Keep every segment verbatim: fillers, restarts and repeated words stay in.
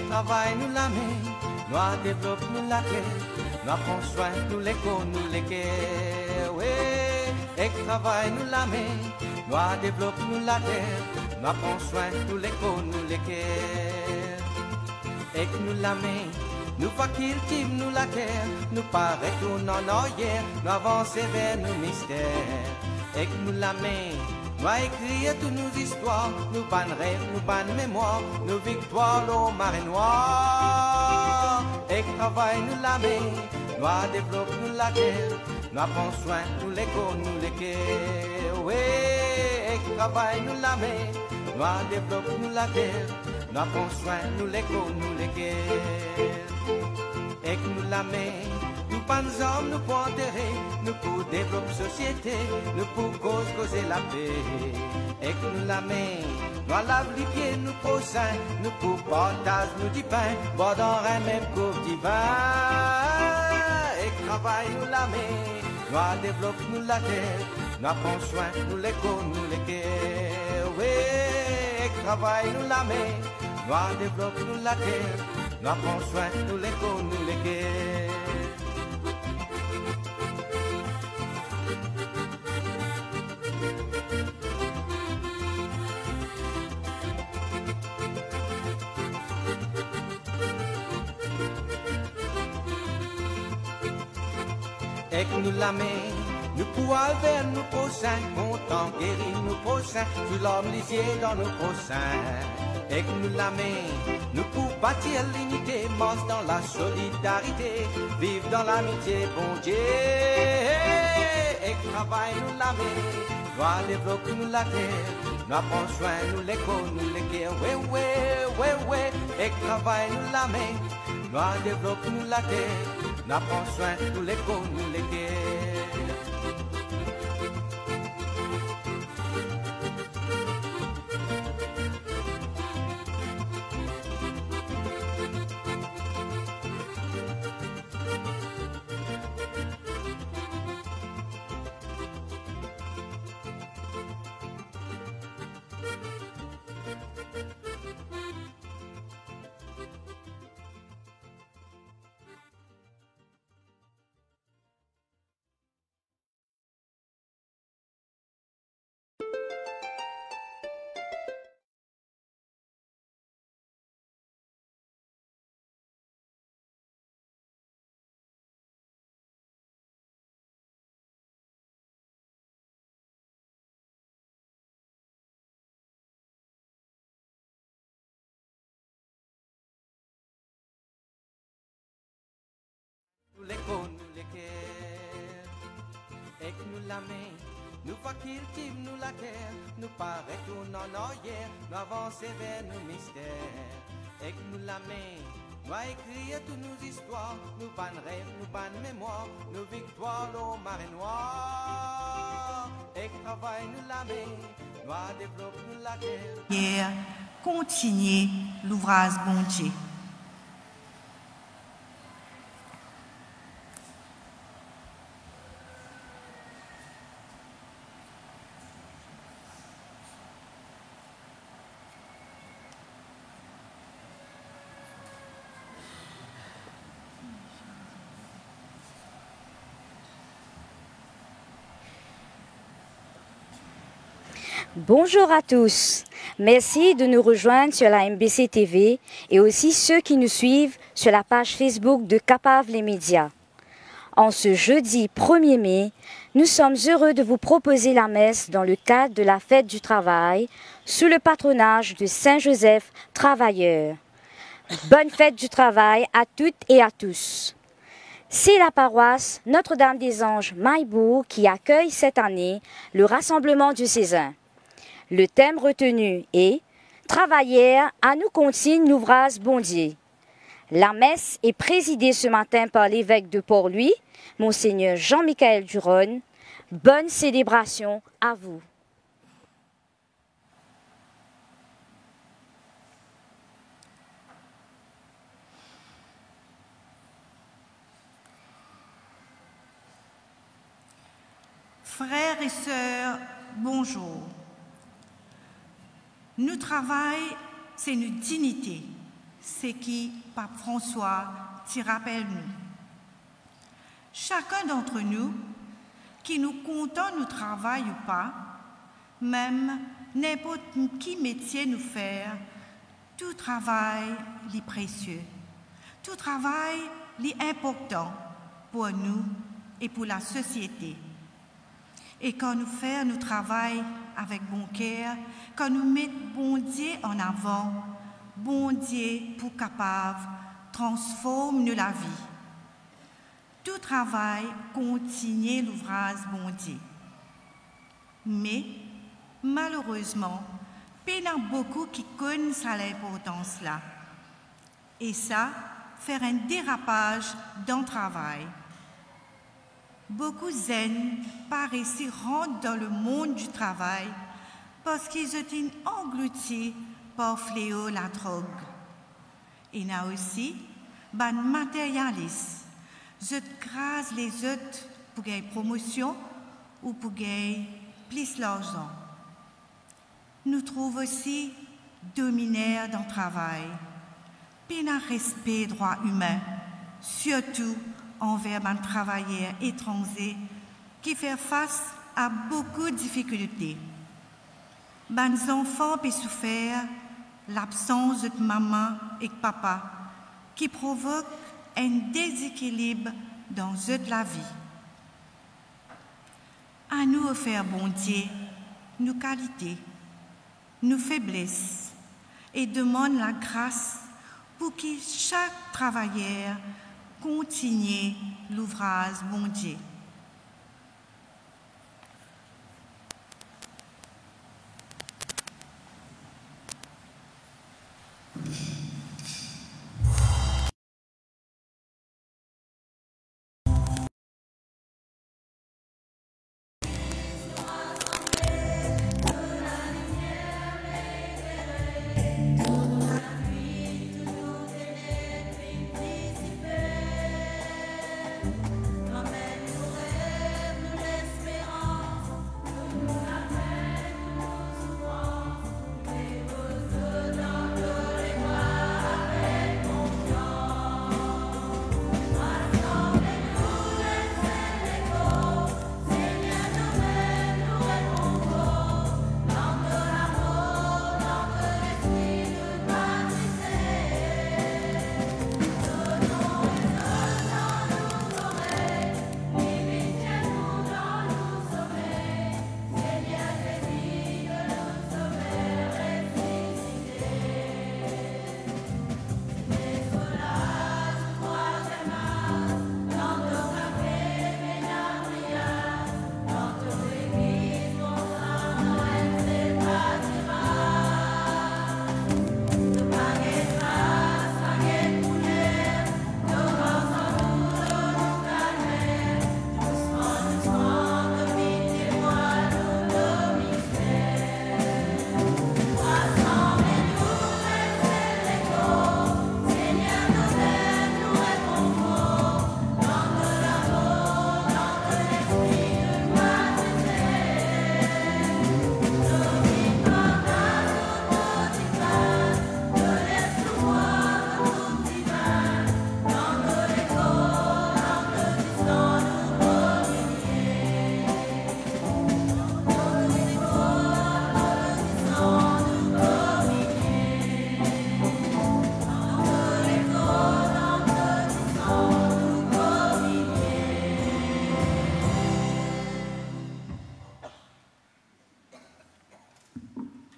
Travay nou lame, nou a devlop nou later, nou a pran swin nou lekor, nou leker. Wi, ek travay nou lame, nou a devlop nou later, nou a pran swin nou lekor, nou leker. Ek nou lame, nou pa kiltiv nou later, nou pa retourn an aryer, nou avanse ver nou mister. Ek nou lame, nou a ekrir tou nou zistwar, nou bann rev, nou bann memwar, nou viktwar lor mare nwar. Ek travay nou lame, nou a devlop nou later, nou a pran swin nou lekor, nou leker. Wi, ek travay nou lame, nou a devlop nou later, nou a pran swin nou lekor, nou leker. Ek nou lame, nou bann zam nou pou antere, nou pou devlop sosiete, nou pou koz koze lape. Ek nou lame, nou a lav lipie nou prosin, nou pou partaz nou dipin, bwar dan enn mem koup divin. Ek travay nou lame, nou a devlop nou later, nou a pran swin nou lekor, nou leker. Wi, ek travay nou lame, nou a devlop nou later, nou a pran swin nou lekor, nou leker. Ek nou lame, nou pou al ver nou prosin, kontan geri nou prosin, tou larm lizie dan nou prosin. Ek nou lame, nou pou batir linite, mars dan lasolidarite, viv dan lamitie Bondie. Ek travay nou lame, nou a devlop nou later, nou a pran swin nou lekor, nou leker. Wi, wi, wi, wi. Ek travay nou lame, nou a devlop nou later, nou a pran swin nou lekor, nou leker. Nou lekor, nou leker. Ek nou lame, nou pa kiltiv nou later, nou pa retourn an aryer, nou avanse ver nou mister. Ek nou lame, nou a ekrir tou nou zistwar, nou bann rev, nou bann memwar, nou viktwar lor mare nwar. Ek travay nou lame, nou a devlop nou later. Priyer, kontigne louvraz Bondie. Bonjour à tous. Merci de nous rejoindre sur la M B C T V et aussi ceux qui nous suivent sur la page Facebook de Kapav les Médias. En ce jeudi premier mai, nous sommes heureux de vous proposer la messe dans le cadre de la fête du travail sous le patronage de Saint Joseph Travailleur. Bonne fête du travail à toutes et à tous. C'est la paroisse Notre-Dame des Anges Maillebourg qui accueille cette année le rassemblement diocésain. Le thème retenu est Travayer, anou kontign louvraz Bondie. La messe est présidée ce matin par l'évêque de Port-Louis, Monseigneur Jean-Michel Duronne. Bonne célébration à vous. Frer e ser, bonzour. Nou travay, se nou dignite, Seki Pap François ti rapel nou. Sakenn d'ant nou, ki nou kontan nou travay ou pa, mem ninport ki metie nou fer, tou travay li presie, tou travay li inportan pou nou e pou lasosiete. E kan nou fer nou travay avek bon ker, kan nou met Bondie an avan, Bondie pou kapav transform nou lavi. Tou travay kontigne louvraz Bondie. Me, malerezman, pena boukou ki konn sa linportans la. E sa fer enn derapaz dan travay. Boukou zenn pa resi rant dan lemond di travay parski zot inn anglouti par fleo ladrog. Ena osi bann materialis, zot kraz lezot pou gagn promosion ou pou gagn plis larzan. Nou trouv osi dominer dan travay, pena respe drwa imin, sirtou anver bann travayer etranze ki fer fas a boukou difikilte. Bann zanfan pe soufer labsans zot mama ek papa, ki provok enn dezekilib dan zot lavi. Anou ofer Bondie nou kalite, nou febles e demann lagras pou ki sak travayer kontigne louvraz Bondie.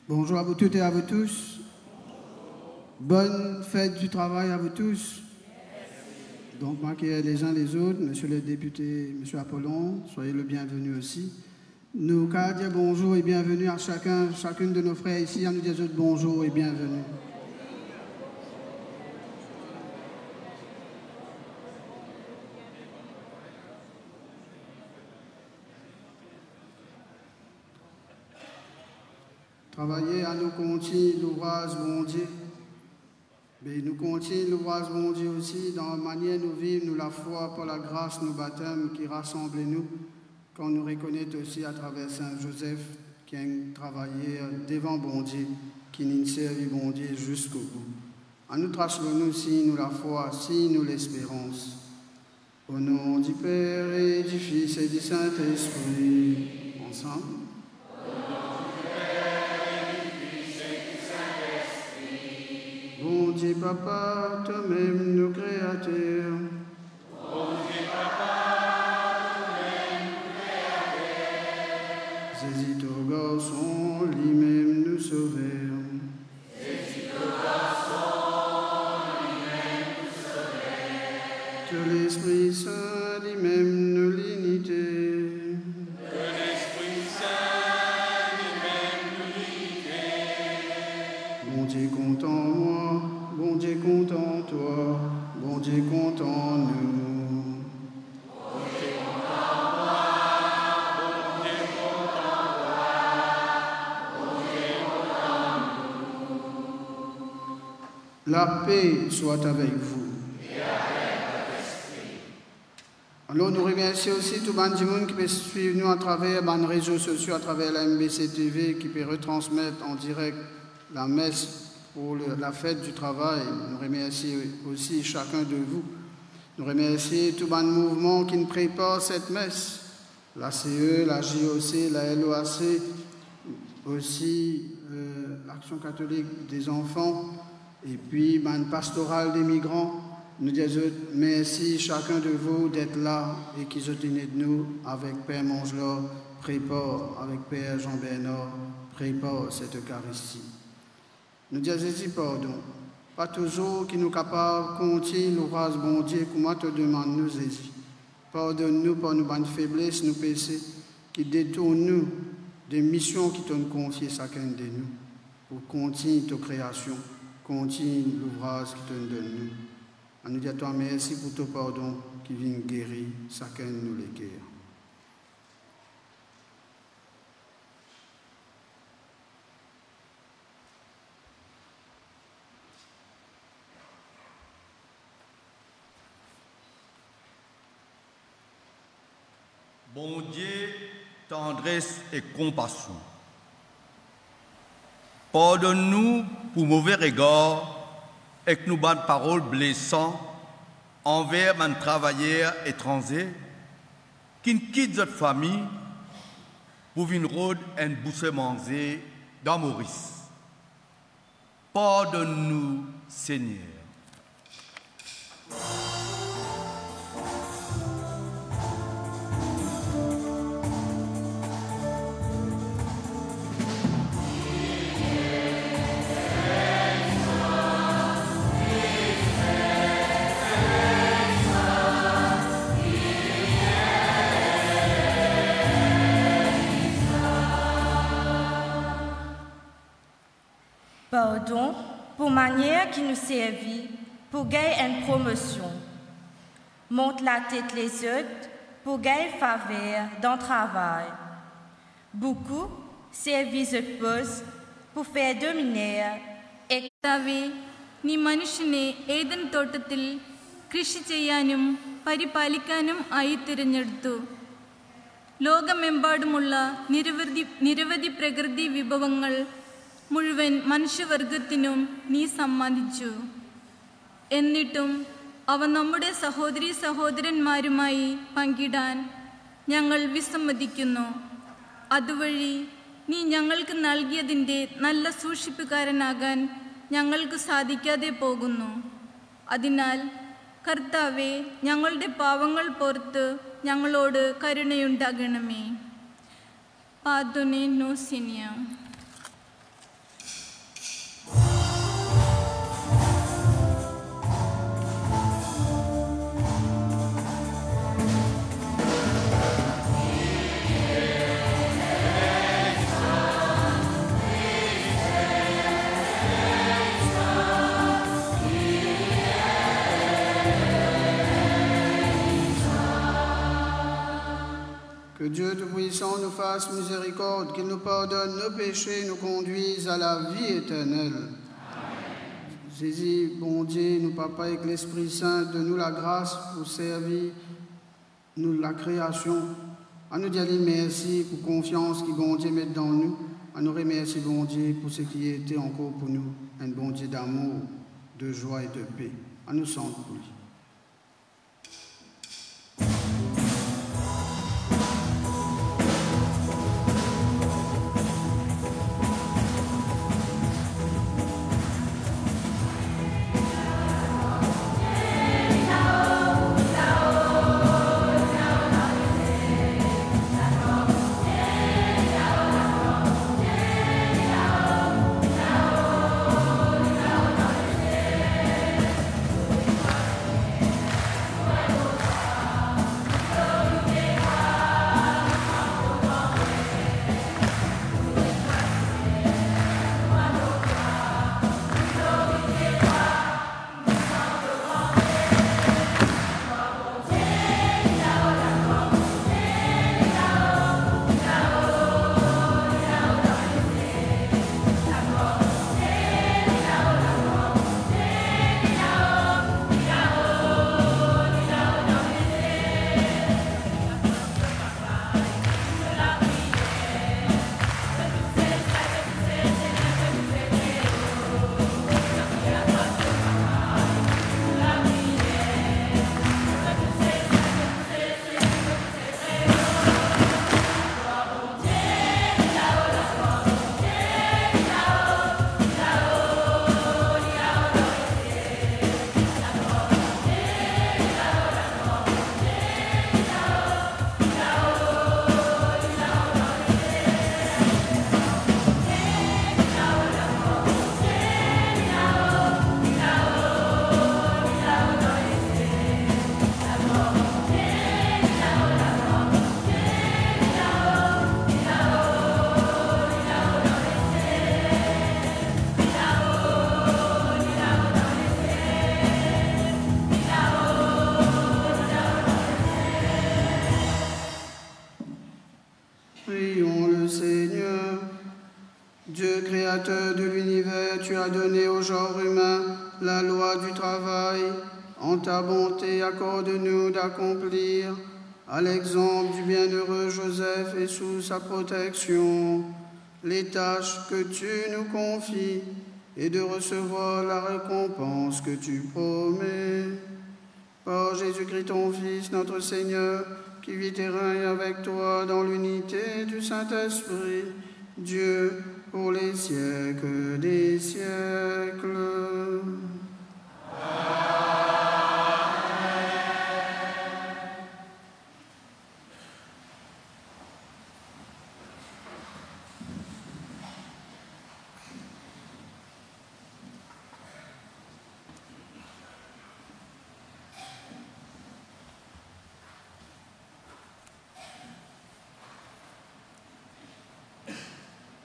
Bonjour à vous toutes et à vous tous. Bonne fête du travail à vous tous. Donc, moi qui ai les uns les autres, monsieur le député, monsieur Apollon, soyez le bienvenu aussi. Nou kapav dir bonzour e bienveni a sakenn, sakenn de nou frer isi, anou dir zot bonzour e bienveni. Travayer, anou kontign louvraz Bondie. Be nou kontign louvraz Bondie osi dan manier nou viv nou lafwa par lagras nou batem ki rasanble nou, kan nou rekonet osi atraver Sin Zozef ki enn travayer devan Bondie, ki inn servi Bondie ziska bou. Anou tras lor nou sign nou lafwa, sign nou lesperans. Au nom du Père et du Fils et du Saint-Esprit. Ensemble. Bondie Papa, tomem nou Kreater. Zezi to Garson, limem nou Sover. To Lespri Sin, limem nou linite. Bondie kontan mwa, Bondie kontan twa, Bondie kontan nou. Lape swa avek vou. Alor, nou remersie osi tou bann dimoun ki pe swiv nou atraver bann rezo sosio, atraver la M B C T V ki pe retransmet an direk lames pou le, lafet di travay. Nou remersie osi sakenn de vou. Nou remersie tou bann mouvman ki prepar set mes, la C E, la J O C, la L O A C, osi, euh, Action Catholique des Enfants, epi bann Pastoral des Migrants. Nou dir zot mersi, sakenn de vou, det la e ki zot inn ed nou avek Per Mongelor, prepar avek Per Jean Bernard, prepar set Ekaristi. Nou dir Zezi pardon. Pa touzour ki nou kapav kontign louvraz Bondie kouma to demann nou, Zezi. Pardonn nou par nou bann febles, nou pese ki detourn nou de mision ki to'nn konfie sakenn de nou, pou kontign to kreasion, kontign louvraz ki to'nn donn nou. Anou dir twa mersi pou to pardon ki vinn geri sakenn nou leker. Bondie, tandres e konpasion. Pardonn nou pou move regar ek nou bann parol blesan anver bann travayer etranze ki'nn kit zot fami pou vinn rod enn bouse manze dan Moris. Pardonn nou, Segner. Pardon pou manier ki nou servi pou gagn enn promosion. Mont latet lezot pou gagn faver dan travay. Boukou servi zot post pou fer dominer ek Tave, నీ మనిషిని ఏదెను తోటతిల్ కృషి చేయనీయం, పరిపాలికనీయం ఆయి తిరనెడ్తు. లోకమెంపాడుముల్ల నిరవధి, നിരവധി പ്രകൃതി വിഭവങ്ങൾ മുഴുവൻ മനുഷ്യവർഗത്തിനും നീ സമ്മാനിച്ചു. എന്നിട്ടും അവ നമ്മുടെ സഹോദരീ സഹോദരന്മാരുമായി പങ്കിടാൻ ഞങ്ങൾ വിസമ്മതിക്കുന്നു. അതുവഴി നീ ഞങ്ങൾക്ക് നൽകിയതിൻ്റെ നല്ല സൂക്ഷിപ്പുകാരനാകാൻ ഞങ്ങൾക്ക് സാധിക്കാതെ പോകുന്നു. അതിനാൽ, കർത്താവേ, ഞങ്ങളുടെ പാവങ്ങൾ ഓർത്ത് ഞങ്ങളോട് കരുണയുണ്ടാകണമേ. Pardonnez-nous, Seigneur. Que Dieu Tout-Puissant nous fasse miséricorde, qu'il nous pardonne nos péchés, nous conduise à la vie éternelle. Zezi, Bondie nou Papa, ek Lespri Sin, donn nou lagras pou servi nou lakreasion. Anou dir li mersi pou konfians ki Bondie met dan nou. Anou remersie Bondie pou seki li ete ankor pou nou, enn Bondie damour. de joie et de paix. Anou sant pou li. Prions le Seigneur. Dieu créateur de l'univers, tu as donné au genre humain la loi du travail. En ta bonté, accorde-nous d'accomplir, à l'exemple du bienheureux Joseph et sous sa protection, les tâches que tu nous confies et de recevoir la récompense que tu promets. Par Jésus-Christ, ton Fils, notre Seigneur, qui vit et règne avec toi dans l'unité du Saint-Esprit, Dieu, pour les siècles des siècles.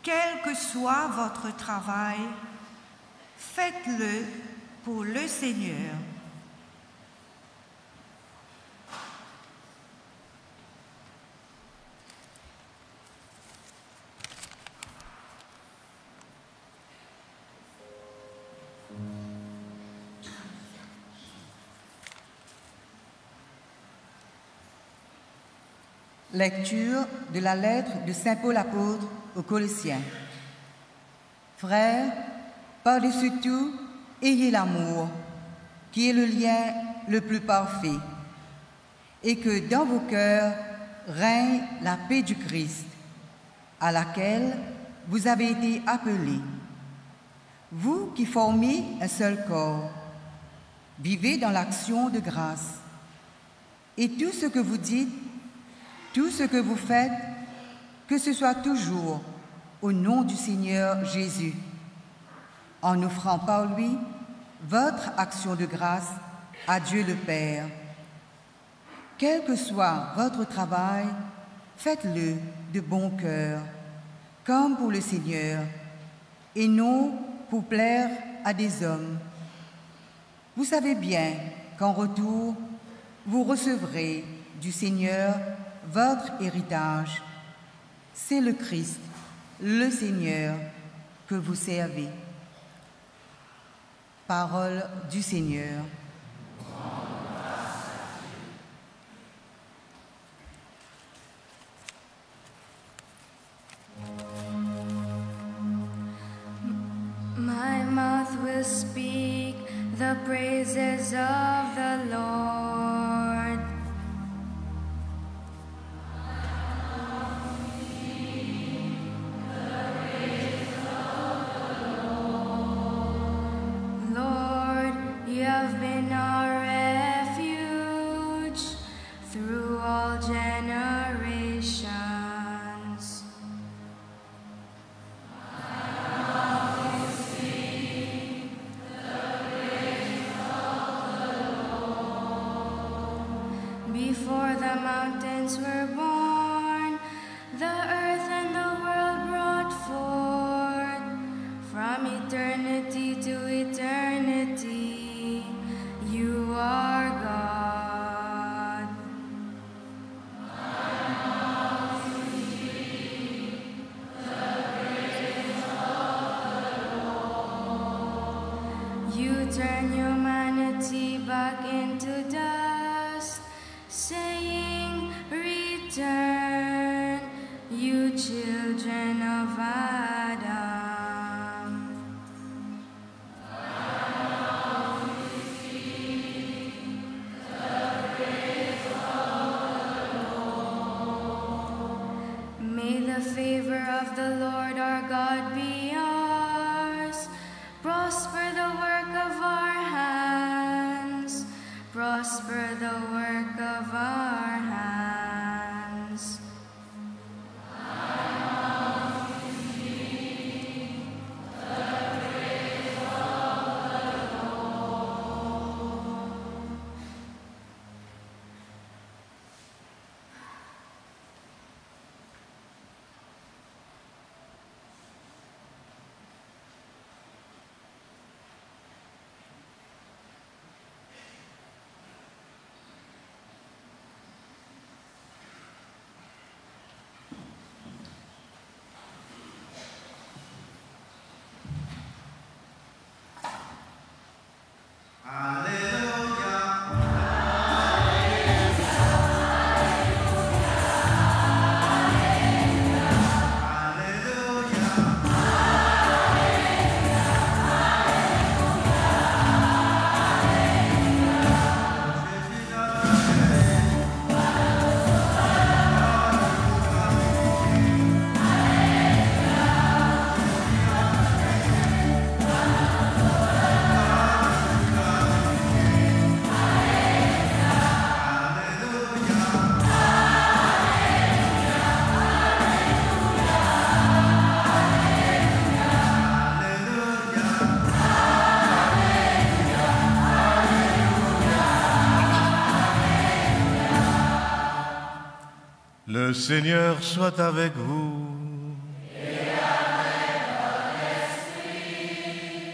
Quel que soit votre travail, faites-le pour le Seigneur. Lecture de la lettre de Saint Paul apôtre aux Colossiens. Frères, par-dessus tout, ayez l'amour, qui est le lien le plus parfait, et que dans vos cœurs règne la paix du Christ, à laquelle vous avez été appelés. Vous qui formez un seul corps, vivez dans l'action de grâce. Et tout ce que vous dites, tout ce que vous faites, que ce soit toujours au nom du Seigneur Jésus, en offrant par lui votre action de grâce à Dieu le Père. Quel que soit votre travail, faites-le de bon cœur, comme pour le Seigneur, et non pour plaire à des hommes. Vous savez bien qu'en retour, vous recevrez du Seigneur votre héritage. C'est le Christ, le Seigneur, que vous servez. Parole du Seigneur. My mouth will speak The praises of the Lord. Lord, you have been our refuge through all generations. Before the mountains were born, the earth and the world brought forth. From eternity to eternity, you are God. You turn humanity back into dust, saying, "Return, you children of Adam." May the favor of the Lord our God be ours. Prosper the work of our hands. Prosper the work of our hands. Le Seigneur soit avec vous.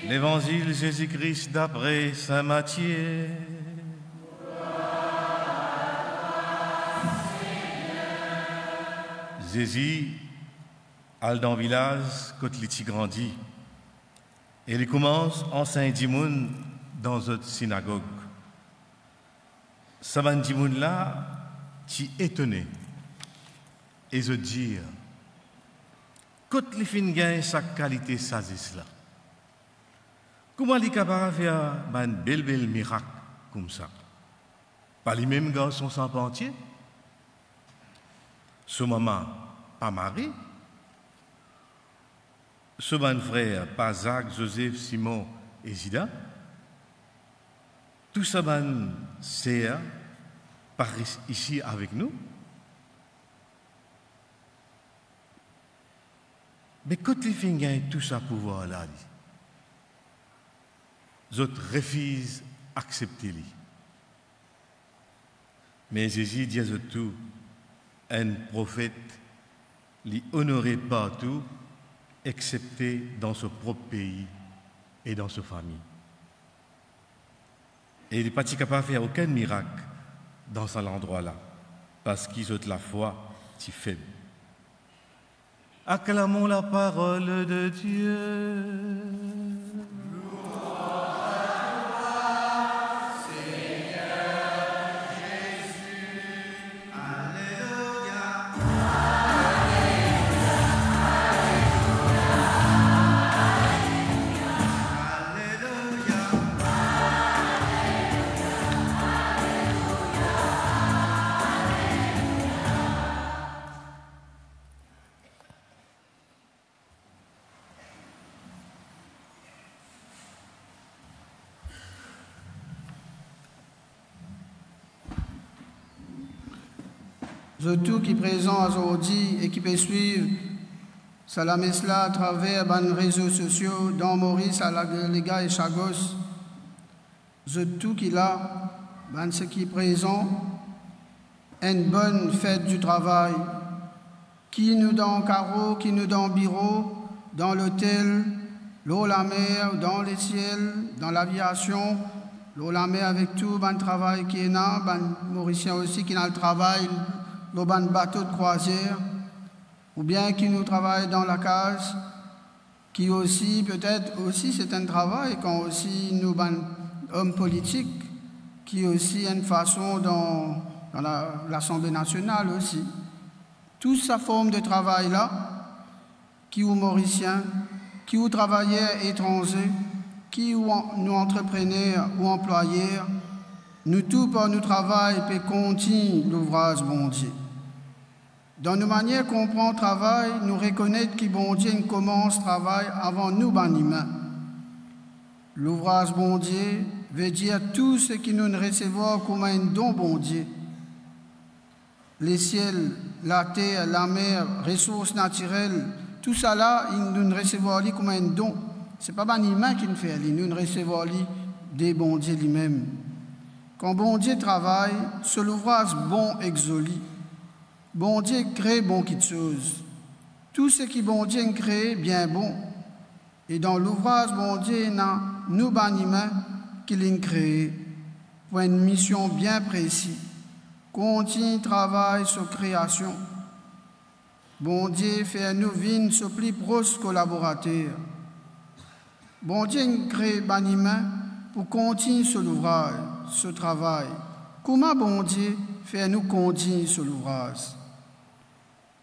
Levanzil Zezi Kris dapre Sin Matie. Zezi al dan vilaz kot li ti grandi, e li koumans ansegn dimoun dan zot sinagog. Sa bann dimoun la ti etone e zot dir, "Kot li finn gagn sa kalite sazes la? Kouma li kapav fer bann bel-bel mirak koumsa? Pa limem garson sarpantie? So mama pa Mari? So bann frer pa Zak, Zozef, Simon e Zida? Tou sa bann ser pa res isi avek nou? Me kot li finn gagn tou sa pouvwar la, li?" Zot refiz aksepte li. Me Zezi dir zot tou, enn profet, li onore partou, exsepte dan so prop pei e dan so fami. E li pa ti kapav fer okenn mirak dan sa landrwa la, parski zot lafwa ti feb. Aklamon laparol de Die. Zot tou ki prezan azordi e ki pe swiv sa lames la atraver bann rezo sosio, dan Moris, a Lega e Chagos. Zot tou ki la, bann seki prezan, enn bonn fet di travay. Ki nou dan karo, ki nou dan biro, dan lotel, lor lamer, dan lesiel, dan laviasion, lor lamer avek tou bann travay ki ena, bann Morisien osi ki ena travay lor bann bato de krwazier, oubien ki nou travay dan lakaz, ki osi, petet osi, se enn travay, kan osi nou bann om politik, ki osi enn fason dan, dan la, Lasanble Nasional osi. Tou sa form de travay la, ki ou Morisien, ki ou travayer etranze, ki ou an-, nou antreprener ou anplwayer, nou tou par nou travay pe kontign louvraz Bondie. Dan nou manier konpran travay, nou rekonet ki Bondie inn koumans travay avan nou bann imin. Louvraz Bondie vedir tou seki nou'nn resevwar kouma enn don Bondie. Lesiel, later, lamer, resours natirel, tousala inn, nou'nn resevwar li kouma enn don. Se pa bann imin ki'nn fer li, nou'nn resevwar li de Bondie limem. Kan Bondie travay, so louvraz bon ek zoli. Bondie kre bon kitsoz. Tou seki Bondie inn kree bien bon. E dan louvraz Bondie ena nou bann imin ki li'nn kree pou enn mision bien presi, kontign travay so kreasion. Bondie fer nou vinn so pli pros kolaborater. Bondie inn kree bann imin pou kontign so louvraz, so travay. Kouma Bondie fer nou kontign so louvraz?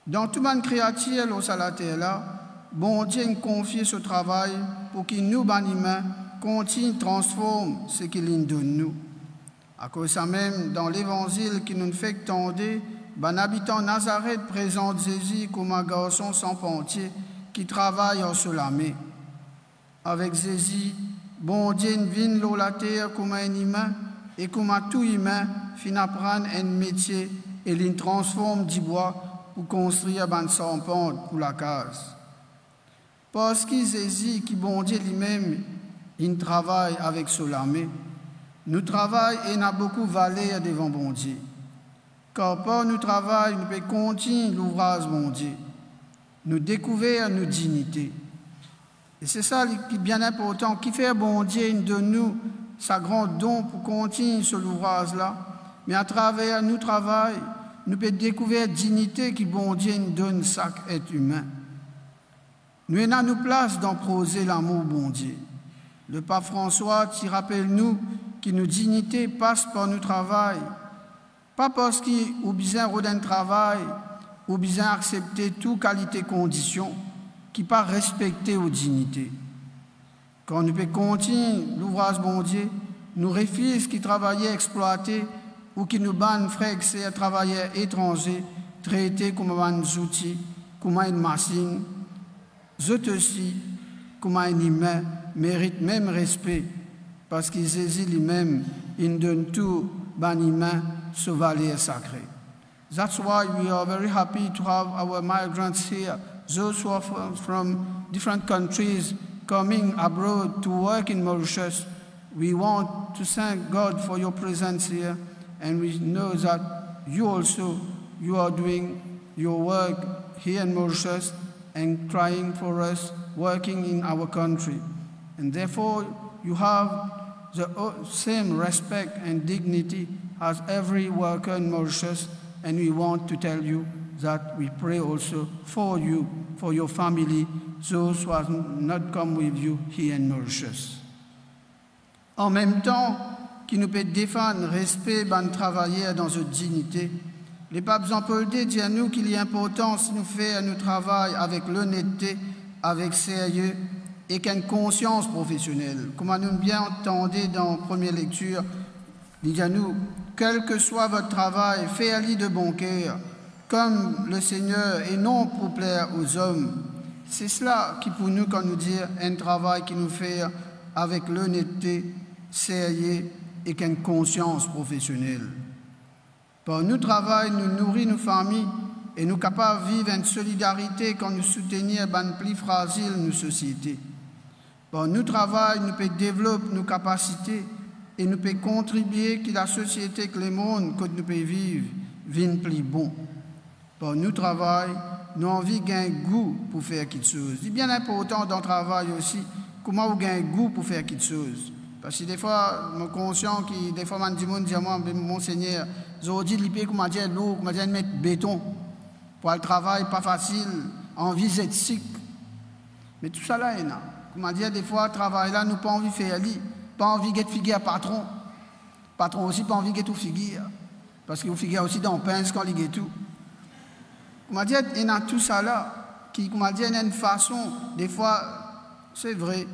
Dan tou bann kreatir lor sa later la, Bondie inn konfie so travay pou ki nou bann imin kontign transform seki li'nn donn nou. Akoz samem, dan Levanzil ki nou'nn fek tande, bann abitan Nazaret prezant Zezi kouma garson sarpantie ki travay ar so lame. Avek Zezi, Bondie inn vinn lor later kouma enn imin, e kouma tou imin, finn aprann enn metie e li'nn transform dibwa pou konstrir bann sarpant pou lakaz. Parski Zezi, ki Bondie limem, inn travay avek so lame, nou travay ena boukou valer devan Bondie. Kar par nou travay, nou pe kontign louvraz Bondie. Nou dekouver nou dignite. E se sa li ki bien inportan, kifer Bondie inn donn nou sa gran don pou kontign so louvraz la, me atraver nou travay, nou pe dekouver dignite ki Bondie inn donn sak et imin. Nou ena nou plas dan proze lamour Bondie. Lepap Franswa ti rapel nou ki nou dignite pas par nou travay, pa parski ou bizin rod enn travay, ou bizin aksepte tou kalite kondision ki pa respekte ou dignite. Kan nou pe kontign louvraz Bondie, nou refiz ki travayer explwate ou ki nou bann frer ek ser travayer etranze trete kouma bann zouti, kouma enn masinn. Zot osi, kouma enn imin, merit mem respe, parski Zezi limem inn donn tou bann imin so valer sakre. That's why we are very happy to have our migrants here, those who are from, from different countries coming abroad to work in Mauritius. We want to thank God for your presence here, and we know that you also, you are doing your work here in Mauritius and crying for us, working in our country. And therefore, you have the o-, same respect and dignity as every worker in Mauritius, and we want to tell you that we pray also for you, for your family, those who have not come with you here in Mauritius. Anmemtan ki nou pe defann respe bann travayer dan zot dignite, Lepap Zan Pol de dir nou ki li inportan si nou fer nou travay avek lonette, avek serye ek enn konsians profesionel. Kouma nou bien tande dan premie lektir, li dir nou, kel ke swa vot travay, fer li de bon ker, kom Lesegner e non pou pler o zom. Se sela ki pou nou kan nou dir enn travay ki nou fer avek lonette, serye ek enn konsians profesionel. Par nou travay, nou nouri nou fami e nou kapav viv enn solidarite kan nou soutenir bann pli frazil nou sosiete. Par nou travay, nou pe devlop nou kapasite e nou pe kontribie ki lasosiete ek lemond kot nou pe viv vinn pli bon. Par nou travay, nou anvi gagn gou pou fer kiksoz. Li bien inportan dan travay osi, kouma ou gagn gou pou fer kiksoz. Parski defwa, mo konsian ki defwa bann dimoun dir mwa, "Be Monsegner, zordi li pe, kouma dir, lour, kouma dir, met beton. Pou al travay pa fasil, anvi zet sik." Me tousala ena. Kouma dir, defwa travay la nou pa anvi fer li, pa anvi get figir patron. Patron osi pa anvi get ou figir, parski ou figir osi dan pinz kan li get ou. Kouma dir, ena tousala ki, kouma dir, ena enn fason, defwa, se vre,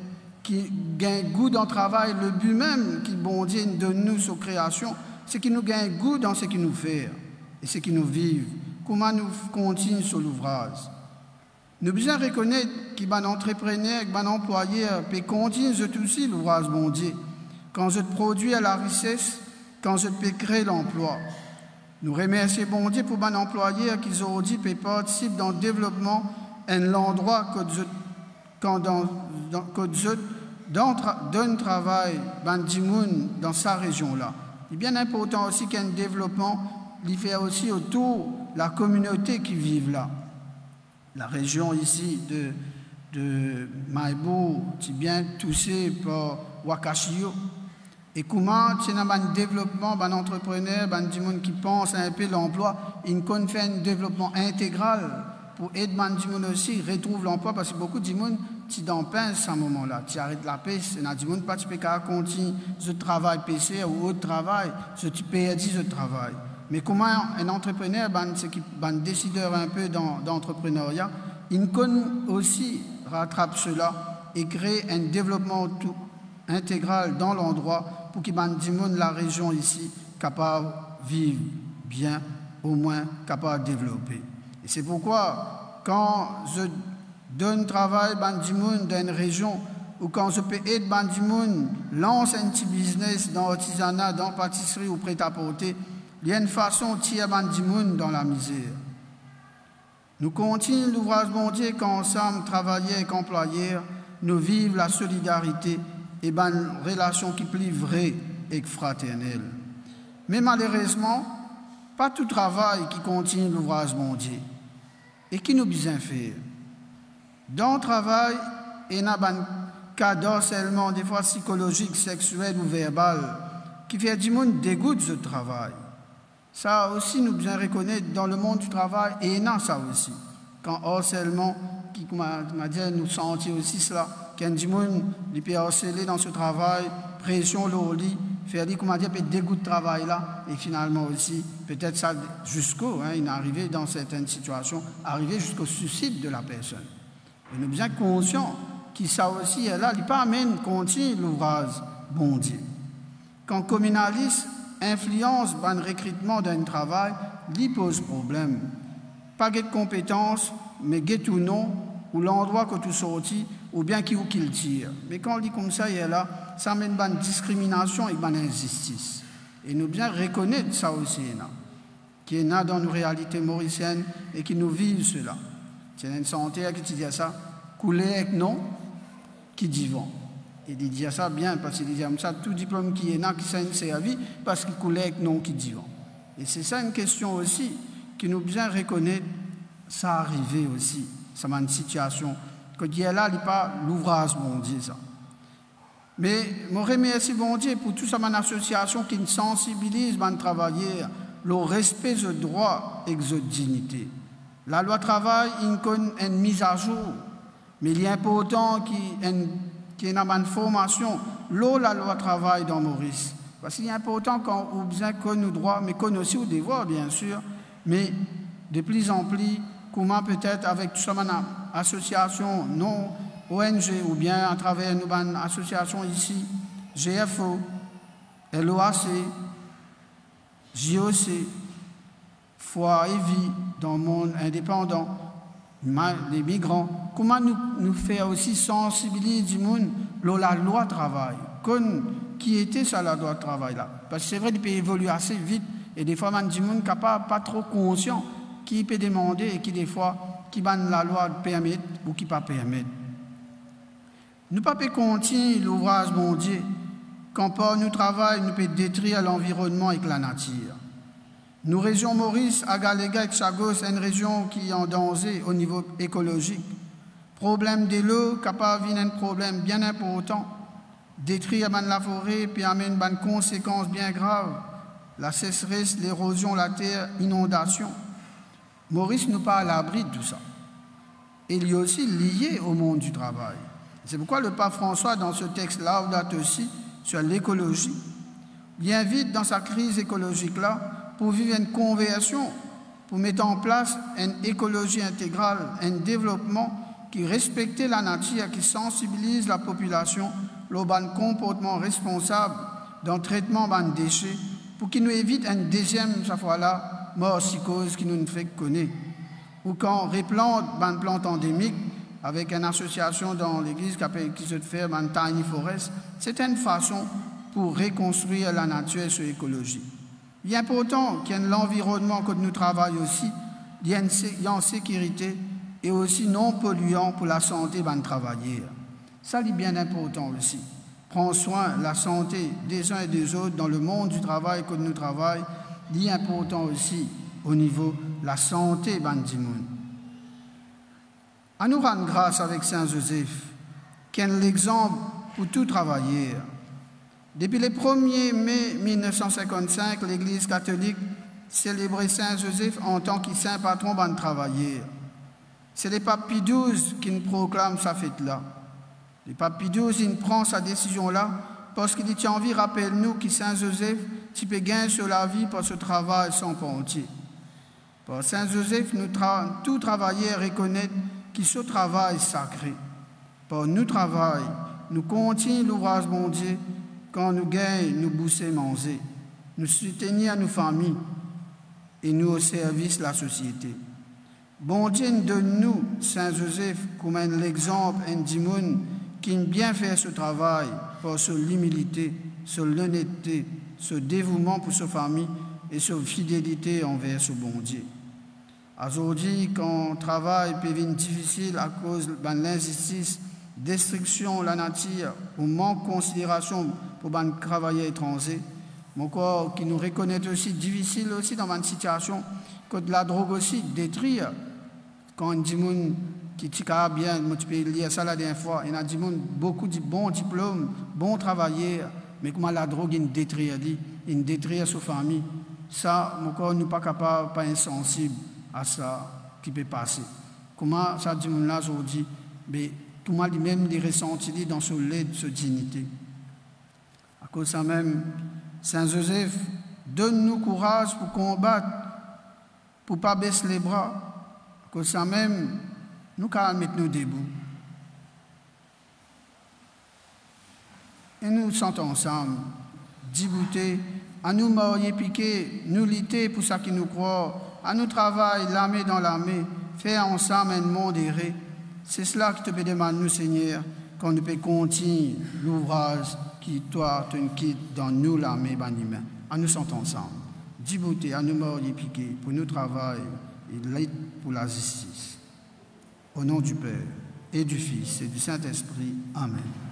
ki gagn gou dan travay. Lebi mem ki Bondie inn donn nou so kreasion, se ki nou gagn gou dan seki nou fer e seki nou viv, kouma nou kontign so louvraz. Nou bizin rekonet ki bann antreprener ek bann anplwayer pe kontign zot osi louvraz Bondie, kan zot prodwir larises, kan zot pe kre lanplwa. Nou remersie Bondie pou bann anplwayer ki zordi pe partisip dan devlopman enn landrwa kot zot, kan dan, dan, kot zot dan tra-, donn travay bann dimoun dan sa rezion la. Li bien inportan osi ki enn devlopman li fer osi otour lakominote ki viv la. Larezion isi de, de Mahe-Bourg ti bien touse par Wakashio. E kouma ti ena bann devlopman, bann antreprener, bann dimoun ki pans inpe lanplwa, inn konn fer enn devlopman integral pou ed bann dimoun osi retrouv lanplwa, parski boukou dimoun ti dan pinz sa moman la, ti aret lapes, ena dimoun pa ti pe kapav kontign zot travay peser ou ot travay, zot ti perdi zot travay. Me kouma enn antreprener, bann, seki, bann desider inpe dan, dan antreprenarya, inn konn osi ratrap sela e kre enn devlopman tou integral dan landrwa pou ki bann dimoun larezion isi kapav viv bien, omwin kapav devlope. E se pourkwa, kan zot donn travay bann dimoun dan enn rezion, ou kan zot pe ed bann dimoun lans enn ti biznes dan artizana, dan patisri ou pretaporte, li enn fason tir bann dimoun dan lamizer. Nou kontign louvraz Bondie kan ansam, travayer ek anplwayer, nou viv lasolidarite e bann relasion ki pli vre ek fraternel. Me malerezman, pa tou travay ki kontign louvraz Bondie. E ki nou bizin fer? Dan travay, ena bann ka darselman, defwa psikolozik, sexiel ou verbal, ki fer dimoun degout zot travay. Sa osi nou bizin rekonet, dan lemond di travay ena sa osi. Kan arselman, ki, kouma, kouma dir, nou santi osi sela, ki enn dimoun, li pe arsele dan so travay, presion lor li, fer li, kouma dir, pe degout travay la, e finalman osi, petet sa ziska, hein, inn arive dan sertenn sitiasion, arive ziska suisid de la personn. E nou bizin konsian ki sa osi la, li pa amenn kontign louvraz Bondie. Kan kominalis inflians bann rekritman dan enn travay, li poz problem. Pa get konpetans, me get ou nom, ou landrwa kot ou sorti, oubien ki ou kiltir. Me kan li koumsa la, sa amenn bann diskriminasion ek bann inzistis. E nou bizin rekonet sa osi ena. Ki ena dan nou realite morisienn e ki nou viv sela. Ti ena enn santer ki ti dir sa, "Kouler ek nom ki divan." E li dir sa bien, parski li dir koumsa, tou diplom ki ena, ki sa inn servi, parski kouler ek nom ki divan. E se sa enn kestion osi ki nou bizin rekonet, sa arive osi, sa bann sitiasion, kot la, li pa louvraz Bondie sa. Me mo remersie Bondie pou tou sa bann asosiasion ki inn sansibiliz bann travayer lor respe zot drwa ek zot dignite. Lalwa travay inn konn enn mizazour, me li inportan ki enn, ki ena bann formasion lor lalwa travay dan Moris. Parski li inportan kan ou bizin konn ou drwa, me konn osi ou devwar, biensir, me de pli an pli, kouma petet avek tou sa bann asosiasion non O N G oubien atraver nou bann asosiasion isi, G F O, L O A C, J O C, Fwa e Vi dan Mond Indepandan, ma-, Lemigran, kouma nou, nou fer osi sansibiliz dimoun lor lalwa travay, konn ki ete sa lalwa travay la. Parski se vre, li pe evolie ase vit, E defwa bann dimoun kapav pa tro konsian ki pe demande e ki defwa ki bann lalwa permet ou ki pa permet. Nou pa pe kontign louvraz Bondie kan par nou travay nou pe detrir lanvironnman ek lanatir. Nou rezion Moris, Agalega ek Chagos, enn rezion ki an danze o nivo ekolozik. Problem delo kapav vinn enn problem bien inportan. Detrir bann lafore pe amenn bann konsekans bien grav, laseseres, lerozion later, inondasion. Moris nou pa alabri de tou sa. E li osi lie o mond di travay. Se pourkwa le Pap François, dan so text Laudato Si sur lekolozi, li invit dan sa kriz ekolozik la pou viv enn konversion, pou met an plas enn ekolozi integral, enn devlopman ki respekte lanatir, ki sansibiliz lapopilasion lor bann konportman responsab dan tretman bann dese, pou ki nou evit enn deziem, safwa la, mor sikoz ki nou fek kone. Ou kan replant bann plant andemik avek enn asosiasion dan legliz ki apel, ki zot fer bann tiny forest, se enn fason pou rekonstrir lanatir, so ekolozi. Li inportan ki enn lanvironnman kot nou travay osi, li enn se-, li an sekirite e osi non polian pou lasante bann travayer. Sa li bien inportan osi. Pran swin lasante dezin e dezot dan lemond di travay kot nou travay, li inportan osi o nivo lasante bann dimoun. Anou rann gras avek Sin Zozef, ki enn lexanp pou tou travayer. Depi le premie me mil nef san sinkant-sink, Legliz Katolik selebre Sin Zozef antan ki sin patron bann travayer. Se le Pap Pi douz ki'nn proklam sa fet la. Le Pap Pi douz inn pran sa desizion la parski li ti anvi rapel nou ki Sin Zozef ti pe gagn so lavi par so travay san partie. Par Sin Zozef, nou tra-, tou travayer rekonet ki so travay sakre. Par nou travay, nou kontign louvraz Bondie kan nou gagn nou bouse manze, nou soutenir nou fami e nou o servis lasosiete. Bondie inn donn nou Sin Zozef kouma enn lexanp, enn dimoun ki'nn bien fer so travay par so limilite, so lonette, so devouman pou so fami e so fidelite anver so Bondie. Azordi, kan travay pe vinn difisil akoz bann linzistis, destriksion lanatir ou mank konsiderasion pou bann travayer etranze, mo krwar ki nou rekonet osi difisil osi dan bann sitiasion kot ladrog osi detrir. Kan enn dimoun ki ti kapav bien, mo ti pe lir sa ladernie fwa, ena dimoun boukou di-, bon diplom, bon travayer, me kouma ladrog inn detrir li, inn detrir so fami, sa, mo krwar nou pa kapav pa insansib a sa ki pe pase. Kouma sa dimoun la zordi, be, kouma limem li resanti li dan so led, so dignite. Akoz samem, Sin Zozef donn nou kouraz pou konbat, pou pa bes lebra. Akoz samem, nou kapav met nou debou. E nou sant ansam, diboute, anou marye pike, nou lite pou seki nou krwar, anou travay lame dan lame, fer ansam enn mond ere. Se sela ki to pe demann nou, Segner, kan nou pe kontign louvraz ki twa to'nn kit dan nou lame bann imin. Anou sant ansam, diboute, anou marye pike pou nou travay e lit pou lazistis. Au nom du Père, et du Fils, et du Saint-Esprit. Amen.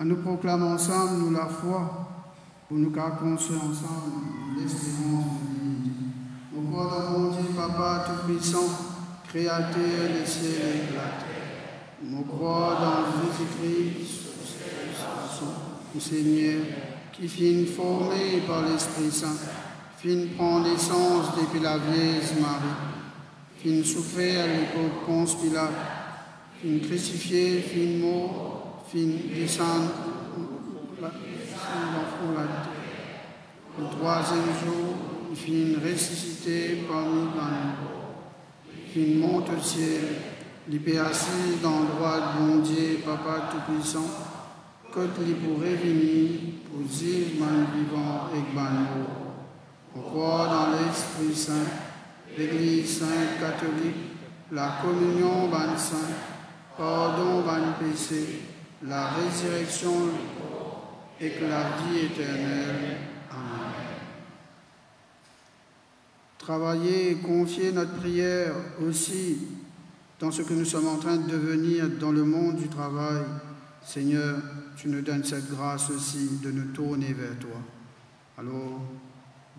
Anou proklam ansam nou lafwa, pou nou kapav konstrir ansam lesperans nou vini. Mo krwar dan Bondie, Papa Toupwisan, Kreater lesiel ek later. Mo krwar dan Zezi Kri, so sel Garson, nou Segner, ki finn forme par Lespri Sin, finn pran nesans depi Lavierz Marie, finn soufer lepok Pons Pilat, finn krisifie, finn mor, finn desann, desann dan fon later. Letrwaziem zour, li finn resisite parmi bann mor, finn mont osiel, li pe asiz dan drwat Bondie, Papa Toupwisan, kot li pou revini pou ziz bann vivan ek bann mor. Mo krwar dan Lespri Sin, Legliz Sint Katolik, lakominion bann sin, pardon bann pese, larezireksion lekor ek lavi eternel. Amen. Travailler et confier notre prière aussi dans ce que nous sommes en train de devenir dans le monde du travail. Seigneur, tu nous donnes cette grâce aussi de nous tourner vers toi. Alors,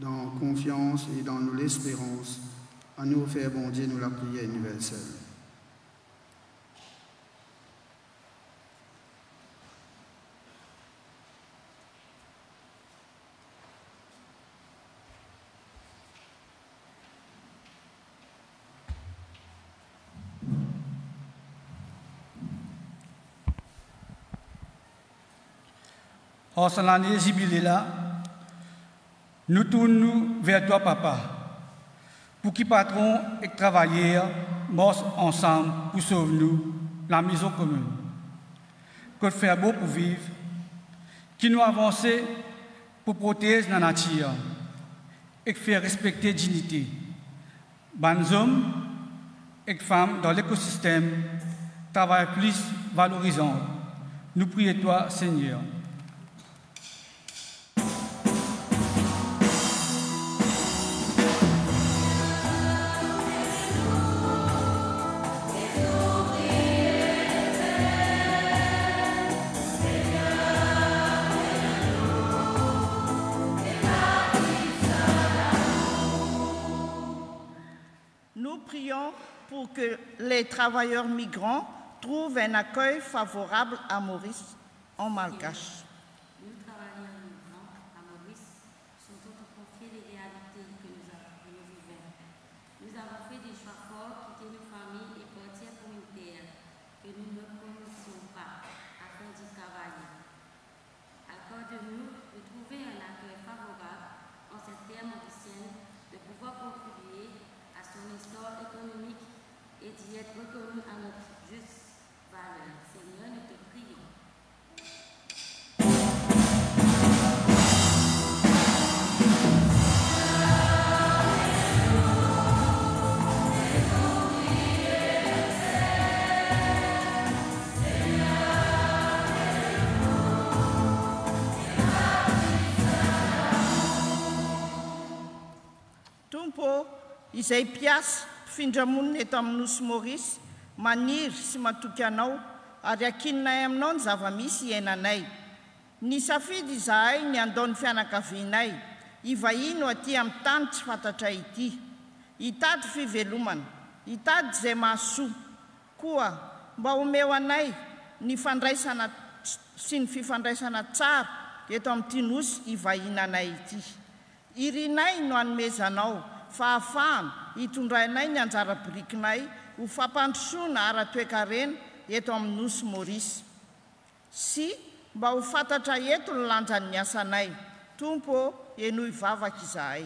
dans confiance et dans nous l'espérance, anou fer Bondie nou lapriyer iniversel. Ar sa lane zibile la, nou tourn nou ver twa, Papa, pou ki patron ek travayer mars ansam pou sov nou, lamezon komin, kot fer bon pou viv, ki nou avanse pou protez lanatir ek fer respekte dignite. Bann zom ek fam dan lekosistem travay plis valorizan. Nou priye twa, Segner. Nous prions pour que les travailleurs migrants trouvent un accueil favorable à Maurice, en malgache. Nous, travailleurs migrants à Maurice, sentons-nous confier les réalités que nous avons, que nous vivons. Nous avons fait des choix forts, quitter nos familles et partir pour une terre que nous ne connaissions pas, afin d'y travailler. Accorde-nous de trouver un accueil favorable en cette terre mauricienne, de pouvoir contribuer à son essor économique et d'y être reconnu à notre juste valeur. Seigneur, nous te prions. Tou inpe, izey pias, finn dimoun letan amenn ou Moris, manir, sima toukianou, ari akin naem non zava mis i ena nay. Ni safi di zay, ni andon fi ana kavi nay, i vayi nou ati am tann ti fatata iti. I tad fi veluman, i tad zema su. Kua, ba umewa nay, ni fandray sana, sin fi fandray sana tsar, etam tinus i vayi nana iti. Iri nay nwan mezanau, fafan, i tundray nay nyanzara brik nay, u fapan sun ara twe karen, etam nus Moris. Si, ba u fatata etu lanzan nyasa nay, tumpo, e nou i vava kizay.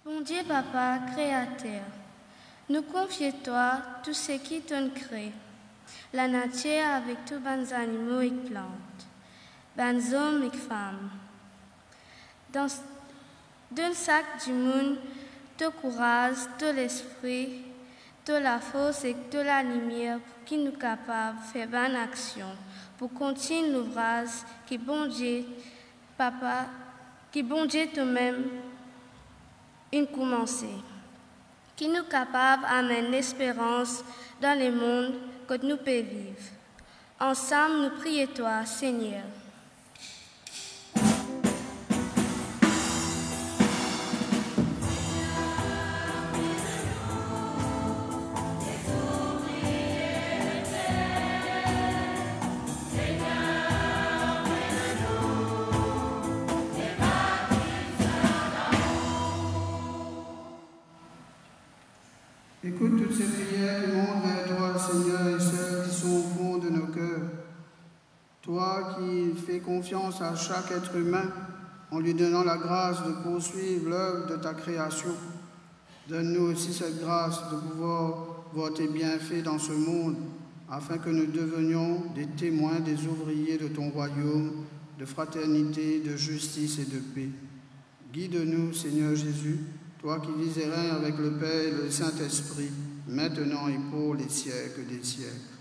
Bondie Papa, Kreater, nou konfie twa tou seki to'nn kre, lanatir avek tou bann zanimo ek plant, bann zom ek fam. Dan s-, donn sak dimoun to kouraz, to lespri, to lafors ek to lalimier pou ki nou kapav fer bann aksion pou kontign louvraz ki Bondie Papa, ki Bondie tomem inn koumanse. ki nou kapav amenn lesperans dan lemond kot nou pe viv. Ansam nou priye twa, Segner. Écoute toutes ces prières qui montent vers toi, Seigneur, et celles qui sont au fond de nos cœurs. Toi qui fais confiance à chaque être humain en lui donnant la grâce de poursuivre l'œuvre de ta création, donne-nous aussi cette grâce de pouvoir voir tes bienfaits dans ce monde, afin que nous devenions des témoins, des ouvriers de ton royaume de fraternité, de justice et de paix. Guide-nous, Seigneur Jésus, toi qui vis et règnes avec le Père et le Saint-Esprit, maintenant et pour les siècles des siècles.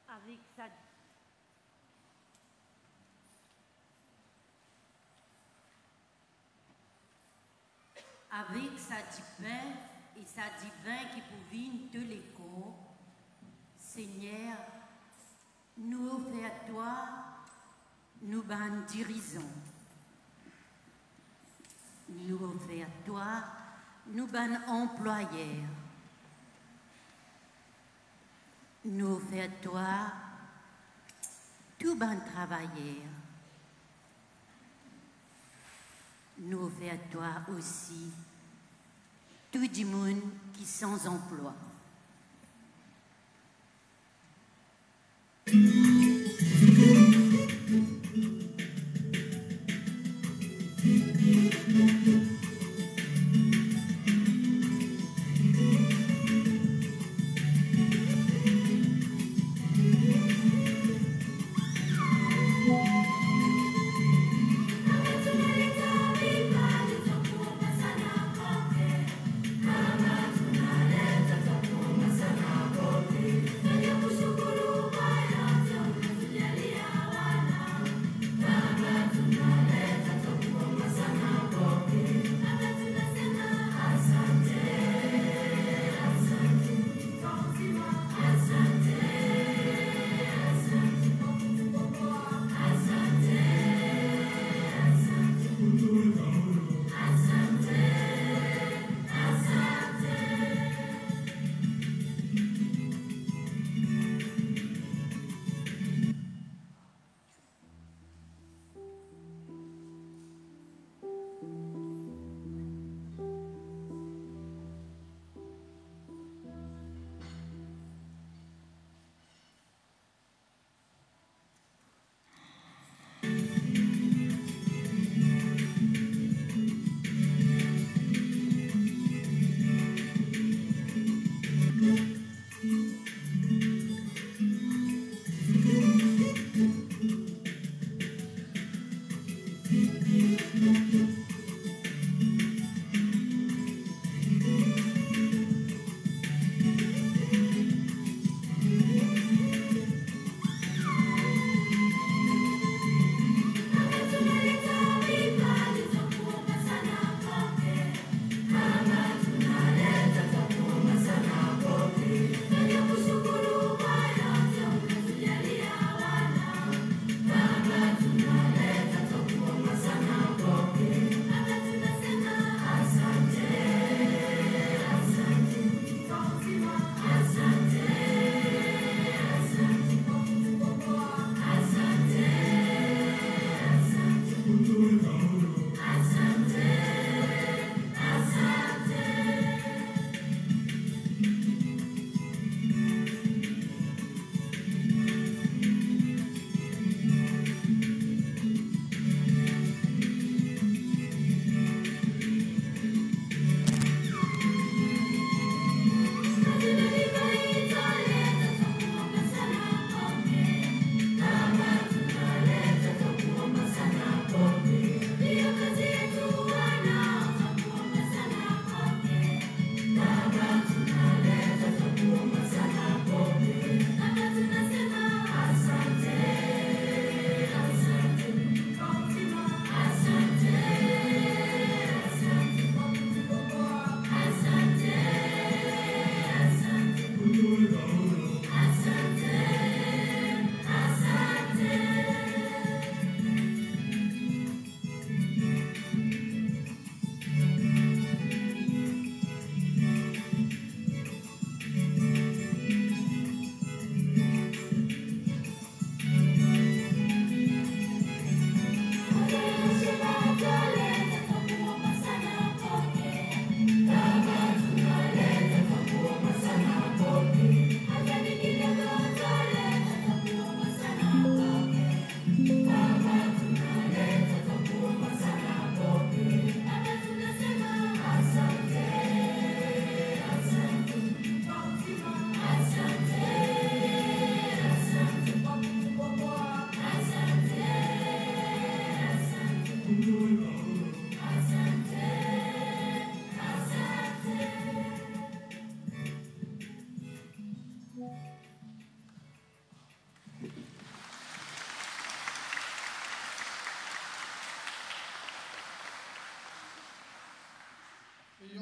Avek sa, avek sa dipin e sa divin ki pou vinn to lekor, Segner, nou ofer twa nou bann dirizan. Nou ofer twa nou bann anplwayer. Nou ofer twa tou bann travayer. Nou ofer twa osi tou dimoun ki san zanplwa.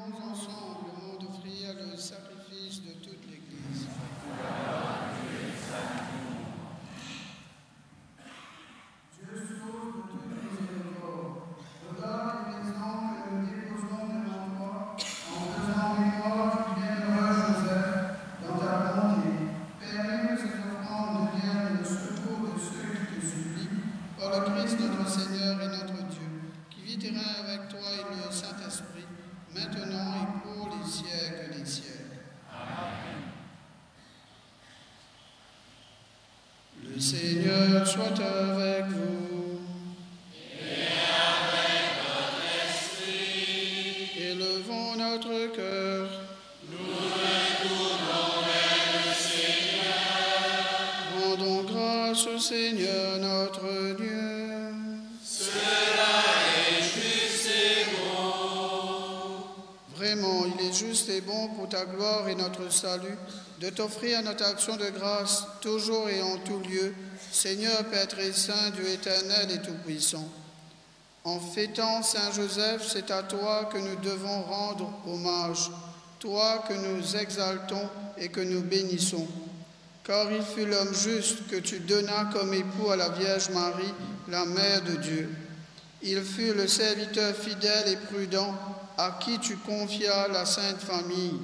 Ensemble, nous offrir le sacrifice de toute l'Église. Dieu, source de toute miséricorde, regarde les présents que nous déposons devant toi, en faisant mémoire du bienheureux Joseph dans ta bonté. Permets que ces offrandes deviennent le secours de ceux qui te supplient, par le Christ notre Seigneur et notre Dieu, qui vit et règne avec toi et le Saint-Esprit, maintenant et pour les siècles des siècles. Amen. Le Seigneur soit avec vous. Et avec votre esprit. Élevons notre cœur. Nous le tournons vers le Seigneur. Rendons grâce au Seigneur notre Dieu. Cela est juste et bon. Vraiment, il est juste et bon pour ta gloire et notre salut de t'offrir notre action de grâce, toujours et en tout lieu, Seigneur, Père très saint, Dieu éternel et tout-puissant. En fêtant Saint Joseph, c'est à toi que nous devons rendre hommage, toi que nous exaltons et que nous bénissons. Car il fut l'homme juste que tu donnas comme époux à la Vierge Marie, la Mère de Dieu. Il fut le serviteur fidèle et prudent à qui tu confias la Sainte Famille.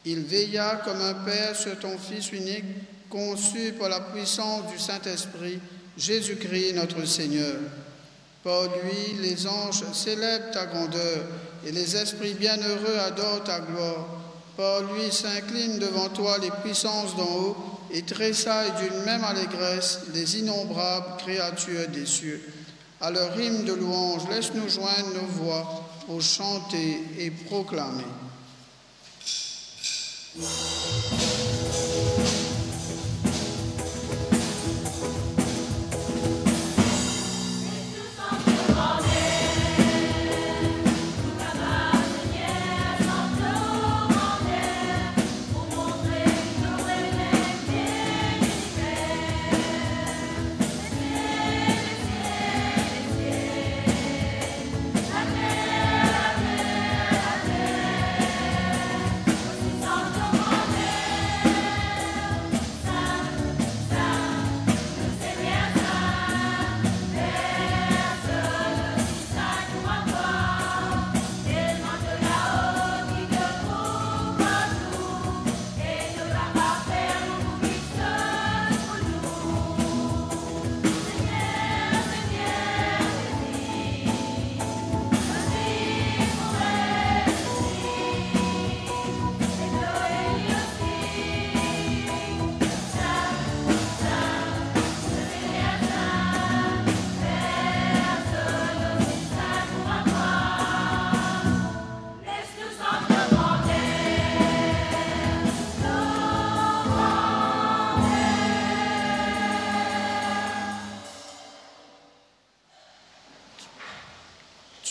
Il veilla comme un père sur ton Fils unique, conçu par la puissance du Saint-Esprit, Jésus-Christ notre Seigneur. Par lui, les anges célèbrent ta grandeur et les esprits bienheureux adorent ta gloire. Par lui s'inclinent devant toi les puissances d'en haut et tressaillent d'une même allégresse les innombrables créatures des cieux. À leur hymne de louange, laisse-nous joindre nos voix pour chanter et proclamer.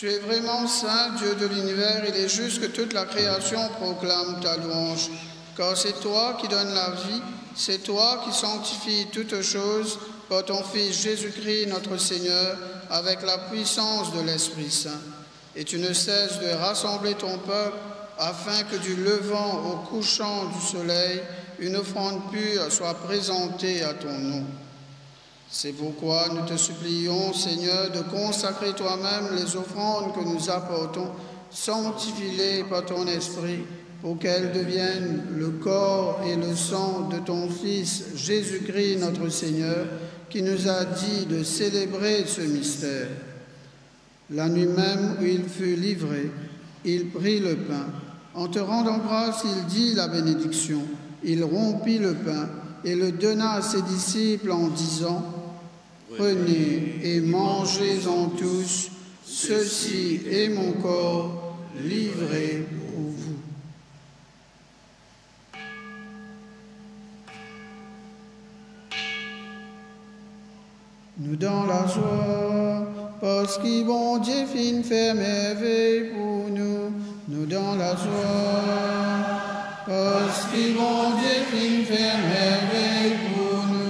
Tu es vraiment saint, Dieu de l'univers, il est juste que toute la création proclame ta louange. Car c'est toi qui donnes la vie, c'est toi qui sanctifies toutes choses par ton Fils Jésus-Christ notre Seigneur, avec la puissance de l'Esprit Saint. Et tu ne cesses de rassembler ton peuple, afin que du levant au couchant du soleil, une offrande pure soit présentée à ton nom. C'est pourquoi nous te supplions, Seigneur, de consacrer toi-même les offrandes que nous apportons, sanctifie-les par ton Esprit, pour qu'elles deviennent le corps et le sang de ton Fils Jésus-Christ notre Seigneur, qui nous a dit de célébrer ce mystère. La nuit même où il fut livré, il prit le pain. En te rendant grâce, il dit la bénédiction. Il rompit le pain et le donna à ses disciples en disant : « Prenez et mangez-en tous, ceci est mon corps livré pour vous. » Nou dan lazwa, parski Bondie finn fer mervey pou nou. Nou dan lazwa, parski Bondie finn fer mervey pou nou.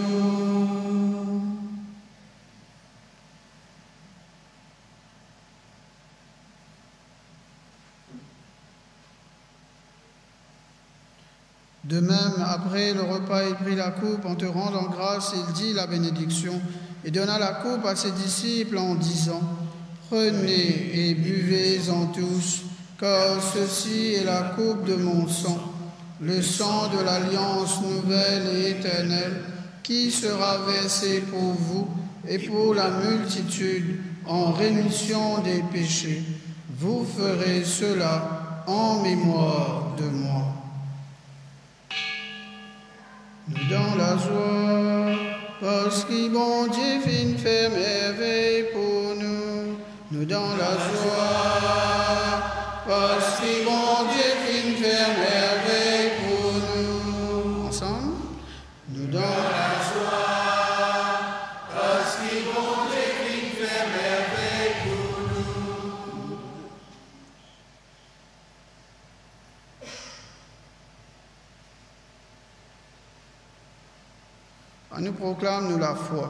De même, après le repas, il prit la coupe en te rendant grâce, il dit la bénédiction et donna la coupe à ses disciples en disant : « Prenez et buvez-en tous, car ceci est la coupe de mon sang, le sang de l'alliance nouvelle et éternelle, qui sera versé pour vous et pour la multitude en rémission des péchés. Vous ferez cela en mémoire de moi. » Nou dan lazwa, parski Bondie finn fer mervey pou nou. Nou dan lazwa, parski Bondie finn fer mervey pou nou. Ansam. Nou dan lazwa, parski Bondie finn fer mervey pou nou. Anou proklam nou lafwa.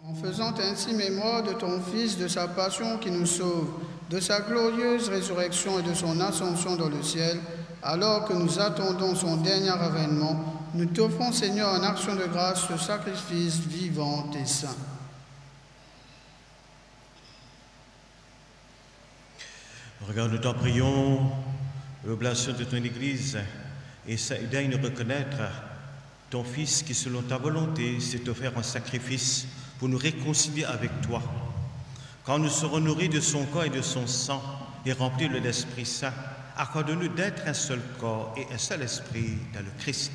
En faisant ainsi mémoire de ton Fils, de sa passion qui nous sauve, de sa glorieuse résurrection et de son ascension dans le ciel, alors que nous attendons son dernier avènement, nous t'offrons, Seigneur, en action de grâce, ce sacrifice vivant et saint. Regarde, nous t'en prions, l'oblation de ton Église, et sa-, et daigne reconnaître ton Fils qui, selon ta volonté, s'est offert en sacrifice pour nous réconcilier avec toi. Quand nous serons nourris de son corps et de son sang et remplis de l'Esprit Saint, accorde-nous d'être un seul corps et un seul esprit dans le Christ.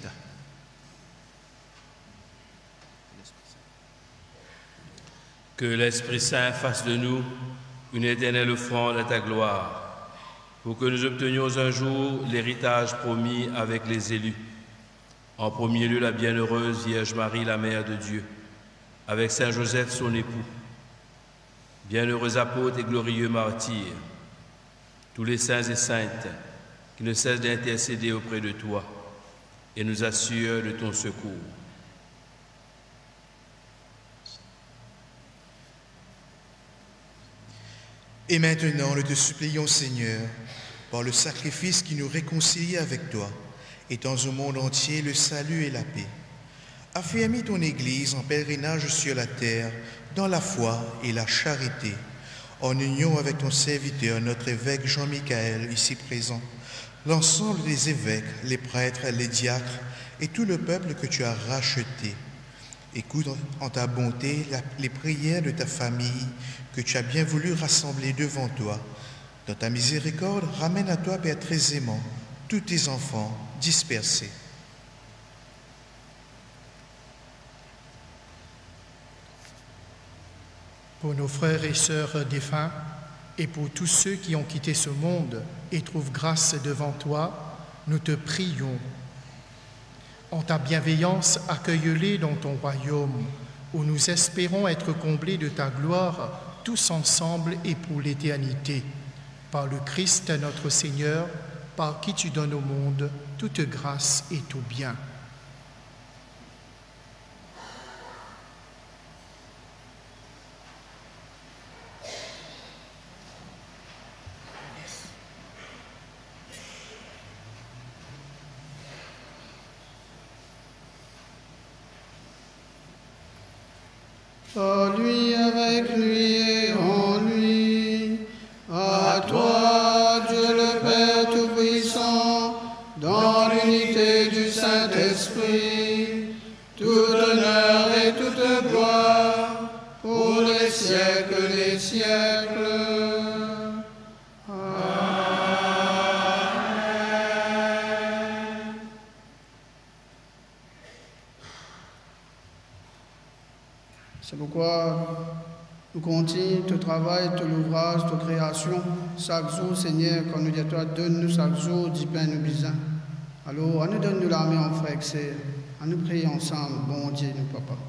Que l'Esprit Saint fasse de nous une éternelle offrande à ta gloire, pour que nous obtenions un jour l'héritage promis avec les élus. En premier lieu, la bienheureuse Vierge Marie, la Mère de Dieu, avec Saint Joseph, son époux, bienheureux apôtres et glorieux martyrs, tous les saints et saintes qui ne cessent d'intercéder auprès de toi et nous assurent de ton secours. Et maintenant, nous te supplions, Seigneur, par le sacrifice qui nous réconcilie avec toi, étends au monde entier le salut et la paix. Affermis ton Église en pèlerinage sur la terre, dans la foi et la charité, en union avec ton serviteur, notre évêque Jean-Michel, ici présent, l'ensemble des évêques, les prêtres, les diacres et tout le peuple que tu as racheté. Écoute en ta bonté la, les prières de ta famille que tu as bien voulu rassembler devant toi. Dans ta miséricorde, ramène à toi, Père très aimant, tous tes enfants dispersés. Pour nos frères et sœurs défunts et pour tous ceux qui ont quitté ce monde et trouvent grâce devant toi, nous te prions. En ta bienveillance, accueille-les dans ton royaume, où nous espérons être comblés de ta gloire, tous ensemble et pour l'éternité. Par le Christ notre Seigneur, par qui tu donnes au monde toute grâce et tout bien. Par lui, avec lui et en lui, à toi, Dieu le Père Tout-Puissant, dans l'unité du Saint-Esprit, tout honneur et toute gloire pour les siècles des siècles. Se pourkwa nou kontign to travay, to louvraz, to kreasion sak zour, Segner, kan nou dir twa, donn nou sak zour dipin nou bizin. Alor, anou donn nou lame an frer ek ser, anou priye ansam Bondie nou Papa.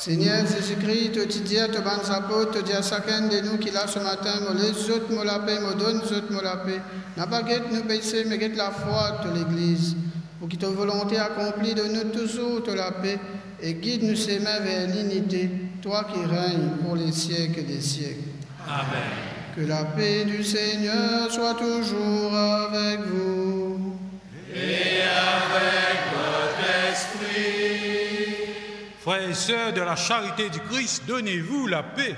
Segner Zezi Kri, to ti dir to bann zapot, to dir sakenn de nou ki la se matin, mo les zot mo lape, mo donn zot mo lape. Napa get nou pese, me get lafwa to Legliz, pou ki to volonte akonpli. Donn nou touzour to lape e gid nou semin ver linite, twa ki regn pour les siècles des siècles. Amen. Que la paix du Seigneur soit toujours avec vous. Et avec votre esprit. Frères et sœurs de la charité du Christ, donnez-vous la paix.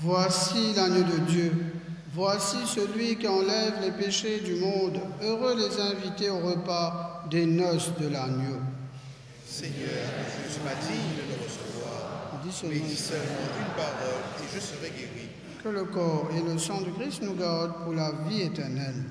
Voici l'agneau de Dieu. Voici celui qui enlève les péchés du monde. Heureux les invités au repas des noces de l'agneau. Seigneur, je ne suis pas digne de te recevoir, mais dis seulement une parole et je serai guéri. Que le corps et le sang de Christ nous gardent pour la vie éternelle.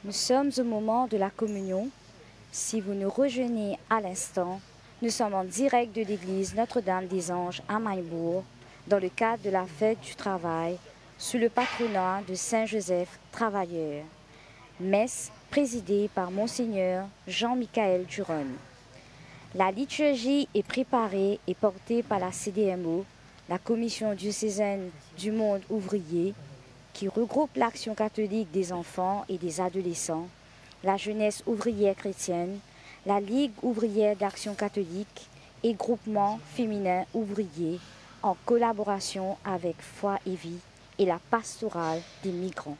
Nous sommes au moment de la communion. Si vous nous rejoignez à l'instant, nous sommes en direct de l'église Notre-Dame des Anges à Maillebourg, dans le cadre de la fête du travail, sous le patronat de Saint Joseph Travailleur. Messe présidée par Monseigneur Jean-Michel Duronne. La liturgie est préparée et portée par la C D M O, la Commission diocésaine du monde ouvrier, qui regroupe l'Action catholique des enfants et des adolescents, la Jeunesse ouvrière chrétienne, la Ligue ouvrière d'action catholique et Groupement féminin ouvrier, en collaboration avec Foi et Vie et la Pastorale des migrants.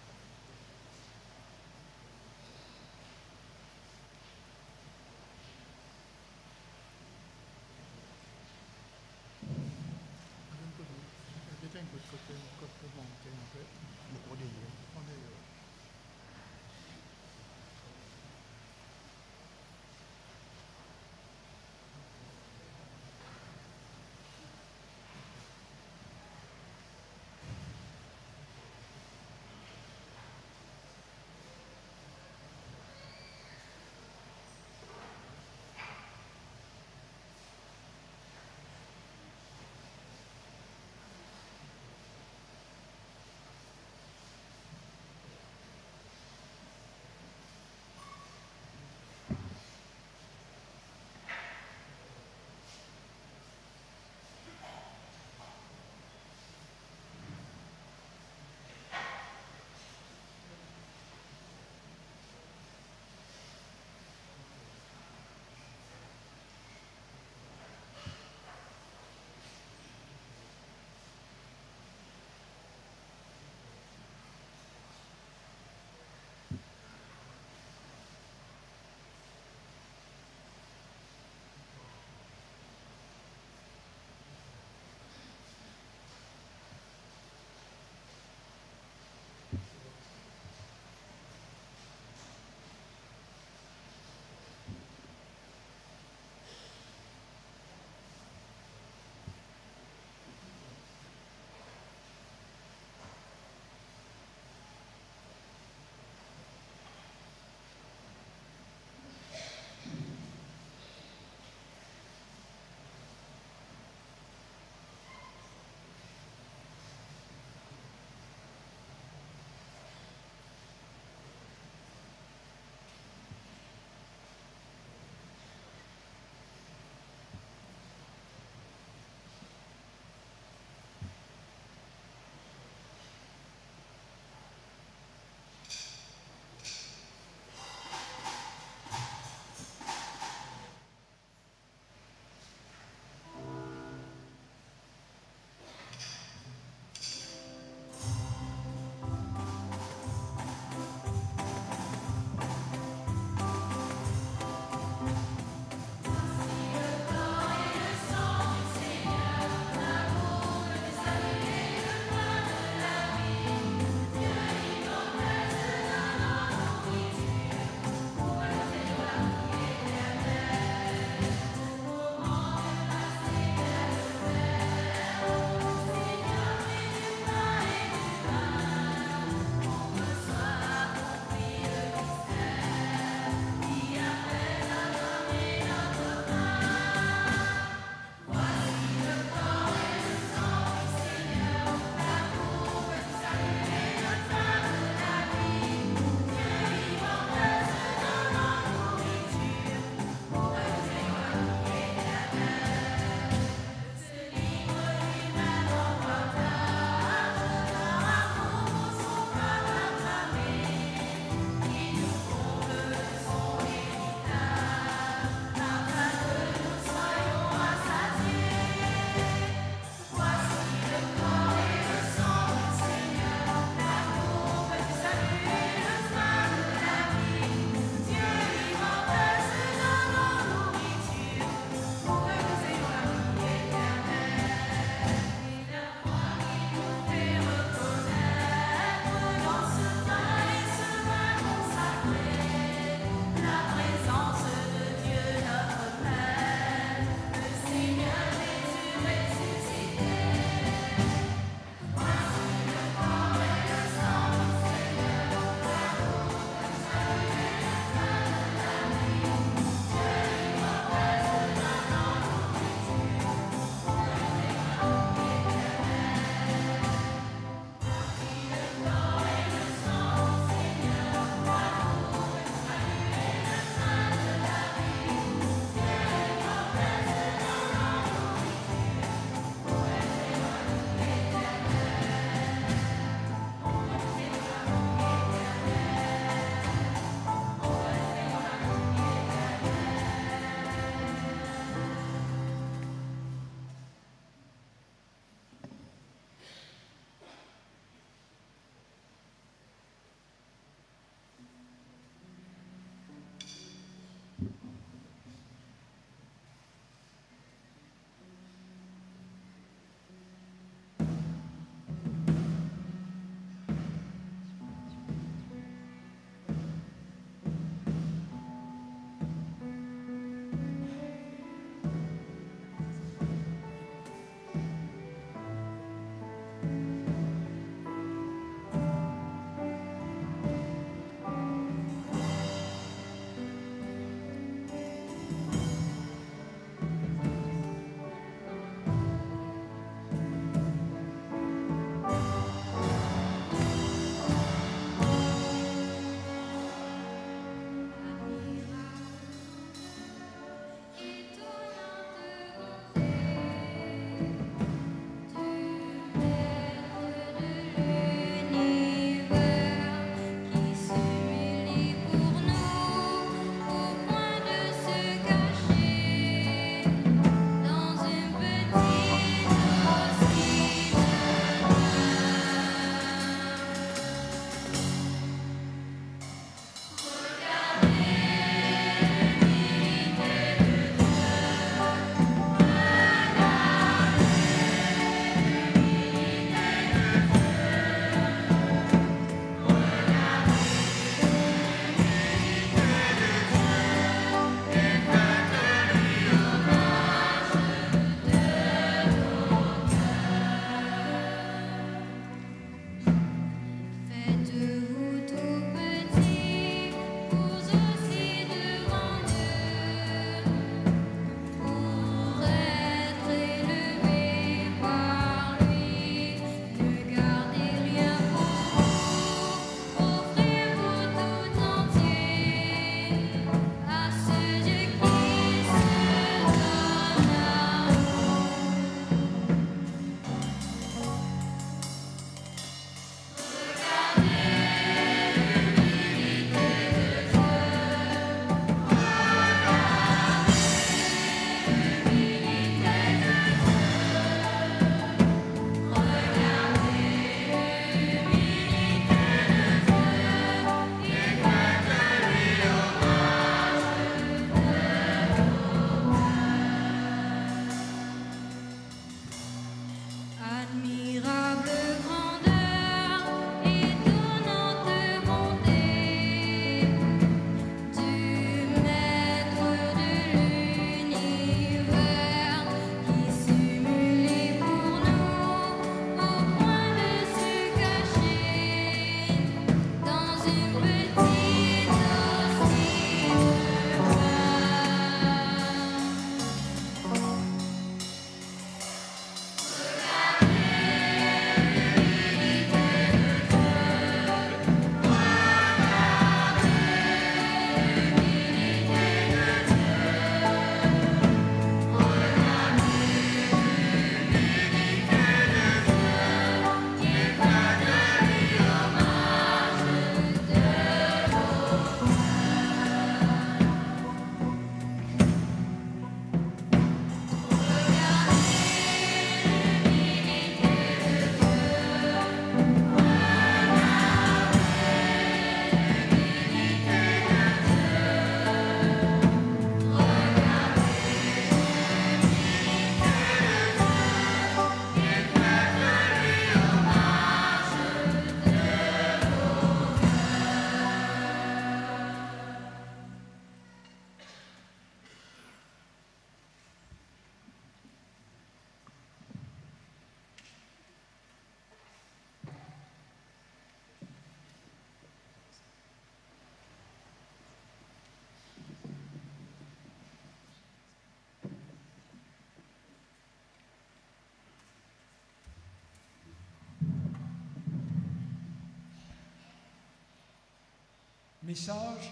Message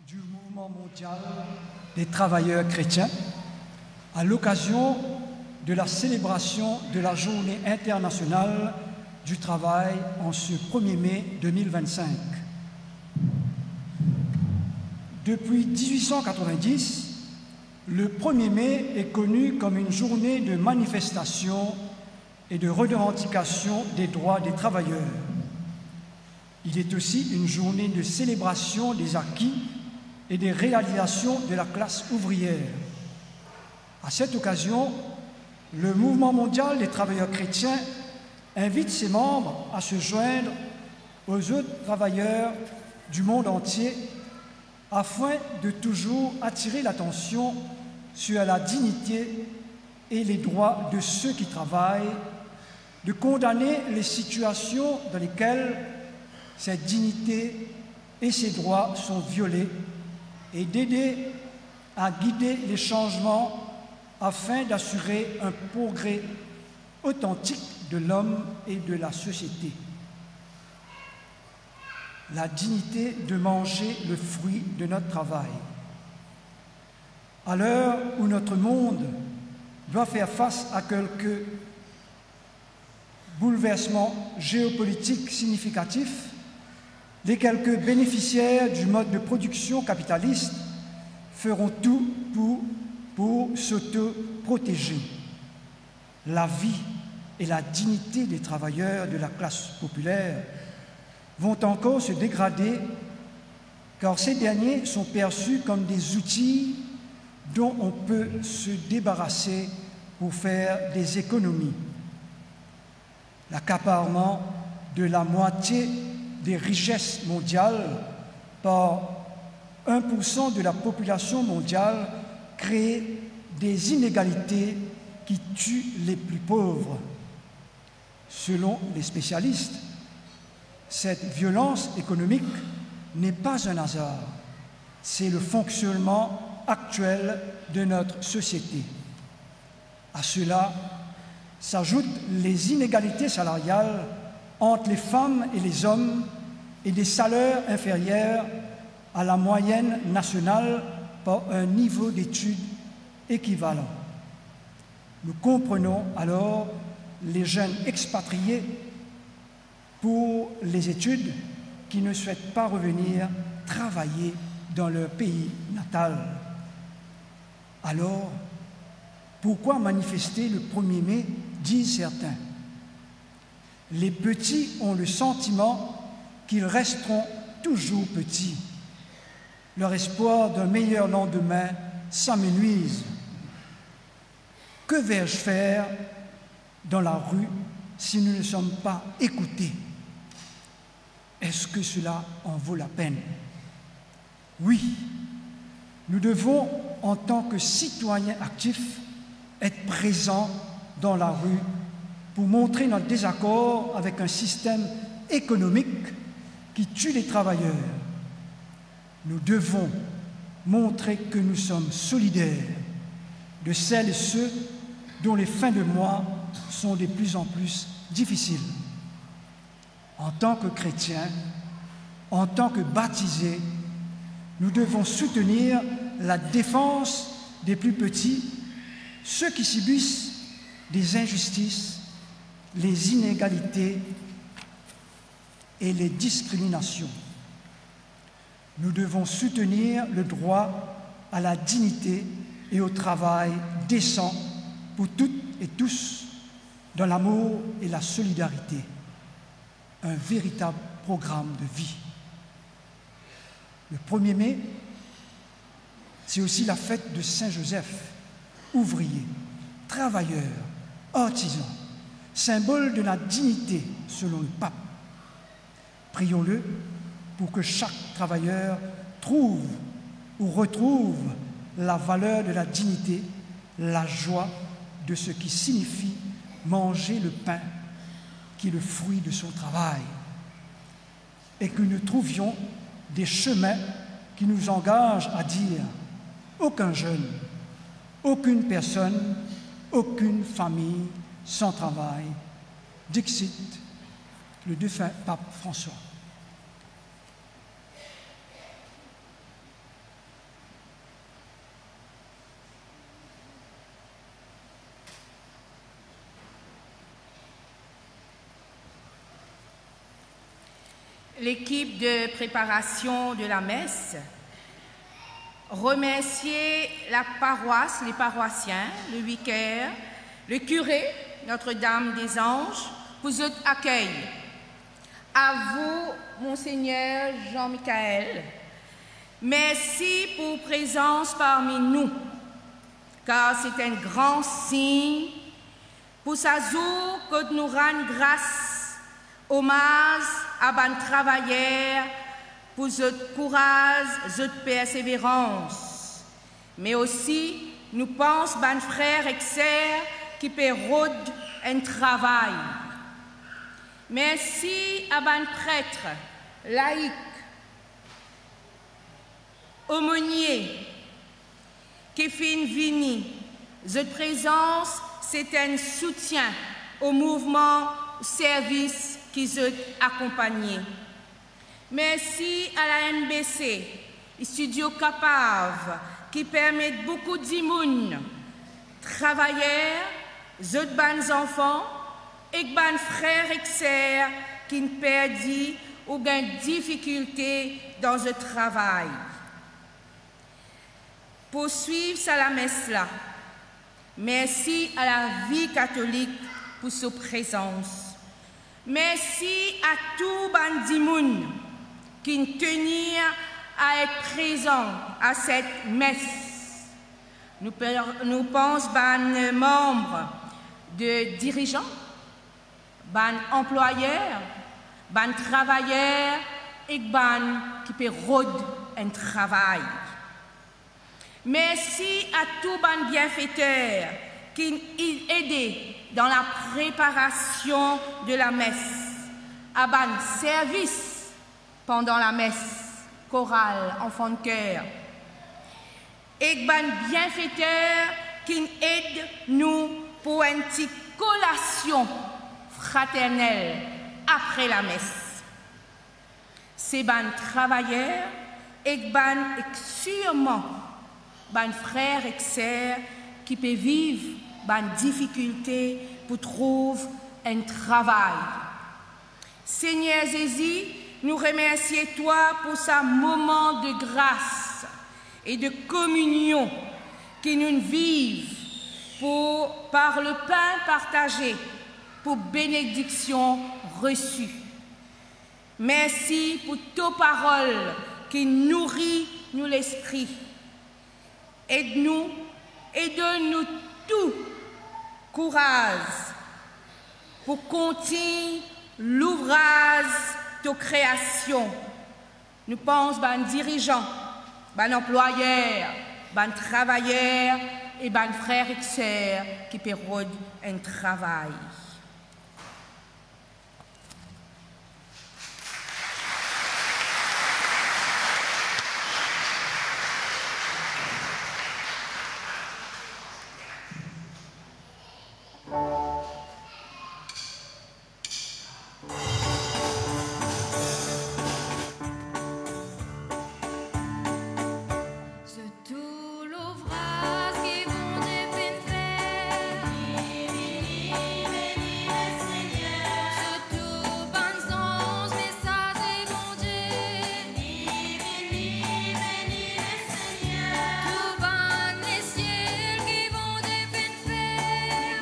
du Mouvement mondial des travailleurs chrétiens à l'occasion de la célébration de la Journée internationale du travail en ce premier mai deux mille vingt-cinq. Depuis dix-huit cent quatre-vingt-dix, le premier mai est connu comme une journée de manifestation et de revendication des droits des travailleurs. Il est aussi une journée de célébration des acquis et des réalisations de la classe ouvrière. À cette occasion, le Mouvement mondial des travailleurs chrétiens invite ses membres à se joindre aux autres travailleurs du monde entier afin de toujours attirer l'attention sur la dignité et les droits de ceux qui travaillent, de condamner les situations dans lesquelles cette dignité et ses droits sont violés et d'aider à guider les changements afin d'assurer un progrès authentique de l'homme et de la société. La dignité de manger le fruit de notre travail. À l'heure où notre monde doit faire face à quelques bouleversements géopolitiques significatifs, les quelques bénéficiaires du mode de production capitaliste feront tout pour, pour s'auto-protéger. La vie et la dignité des travailleurs de la classe populaire vont encore se dégrader, car ces derniers sont perçus comme des outils dont on peut se débarrasser pour faire des économies. L'accaparement de la moitié des richesses mondiales par un pour cent de la population mondiale crée des inégalités qui tuent les plus pauvres. Selon les spécialistes, cette violence économique n'est pas un hasard, c'est le fonctionnement actuel de notre société. À cela s'ajoutent les inégalités salariales entre les femmes et les hommes et des salaires inférieurs à la moyenne nationale par un niveau d'études équivalent. Nous comprenons alors les jeunes expatriés pour les études qui ne souhaitent pas revenir travailler dans leur pays natal. Alors, pourquoi manifester le premier mai, disent certains ? Les petits ont le sentiment qu'ils resteront toujours petits. Leur espoir d'un meilleur lendemain s'amenuise. Que vais-je faire dans la rue si nous ne sommes pas écoutés ? Est-ce que cela en vaut la peine ? Oui, nous devons, en tant que citoyens actifs, être présents dans la rue pour montrer notre désaccord avec un système économique qui tue les travailleurs. Nous devons montrer que nous sommes solidaires de celles et ceux dont les fins de mois sont de plus en plus difficiles. En tant que chrétiens, en tant que baptisés, nous devons soutenir la défense des plus petits, ceux qui subissent des injustices, les inégalités et les discriminations. Nous devons soutenir le droit à la dignité et au travail décent pour toutes et tous, dans l'amour et la solidarité. Un véritable programme de vie. Le premier mai, c'est aussi la fête de Saint Joseph, ouvrier, travailleur, artisan, symbole de la dignité selon le pape. Prions-le pour que chaque travailleur trouve ou retrouve la valeur de la dignité, la joie de ce qui signifie manger le pain qui est le fruit de son travail. Et que nous trouvions des chemins qui nous engagent à dire : aucun jeune, aucune personne, aucune famille sans travail. Dixit, le défunt pape François. L'équipe de préparation de la messe, remercier la paroisse, les paroissiens, le vicaire, le curé Notre-Dame des Anges pour zot akey. À vous, Monseigneur Jean-Michel, merci pour présence parmi nous, car c'est un grand signe pou sa zour kot nou rann gras, omaz a bann travayer pou zot kouraz, zot perseverans, me osi nou pans bann frer ek ser ki pe rod enn travay. Mersi a bann pret, laik, omonie ki finn vini, zot prezans se enn soutien o mouvman servis ki zot akonpagne. Mersi a la M B C, Studio Kapav, ki permet boukou dimoun, travayer, zot bann zanfan ek bann frer ek ser ki'nn perdi ou gagn difikilte dan zot travay. Pou swiv sa lames la, mersi a la vi katolik pou so prezans. Mersi a tou bann dimoun ki'nn tenir a et prezan a set mes. Nou pe-, nou pans bann manm de dirizan, bann anplwayer, bann travayer ek bann ki pe rod enn travay. Mersi a tou bann bienfeter ki'nn ede dan la preparasion de lames, a bann servis pandan lames, koral, anfan de ker, ek bann bienfeter ki'nn ed nou pou enn ti kolasion fraternel apre lames. Se bann travayer ek bann, ek sirman bann frer ek ser ki pe viv bann difikilte pou trouv enn travay. Segner Zezi, nou remersie twa pou sa moman de gras e de kominion ki nou'nn viv pou, par le pain partagé, pou benediksion resi. Mersi pou to parol ki nouri nou lespri. Ed nou e donn nou tou kouraz pou kontign louvraz to kreasion. Nou pans bann dirizan, bann anplwayer, bann travayer e bann frer ek ser ki pe rod enn travay. Tou louvraz ki Bondie finn fer. Tou bann zanz mesaze Bondie. Tou bann lesiel ki Bondie finn fer.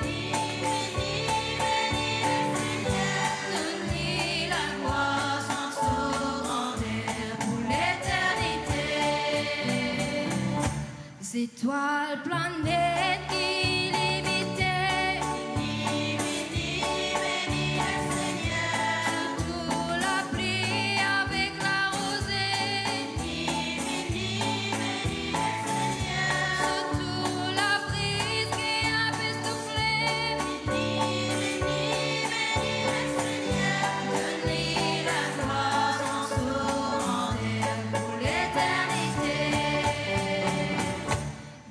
Donn li laglwar san so grander pou leternite. Zetwal, planet ki ilimite. Sirtou lapli avek laroze. Sirtou labriz ki inpe soufle. Donn li laglwar san so grander pou leternite.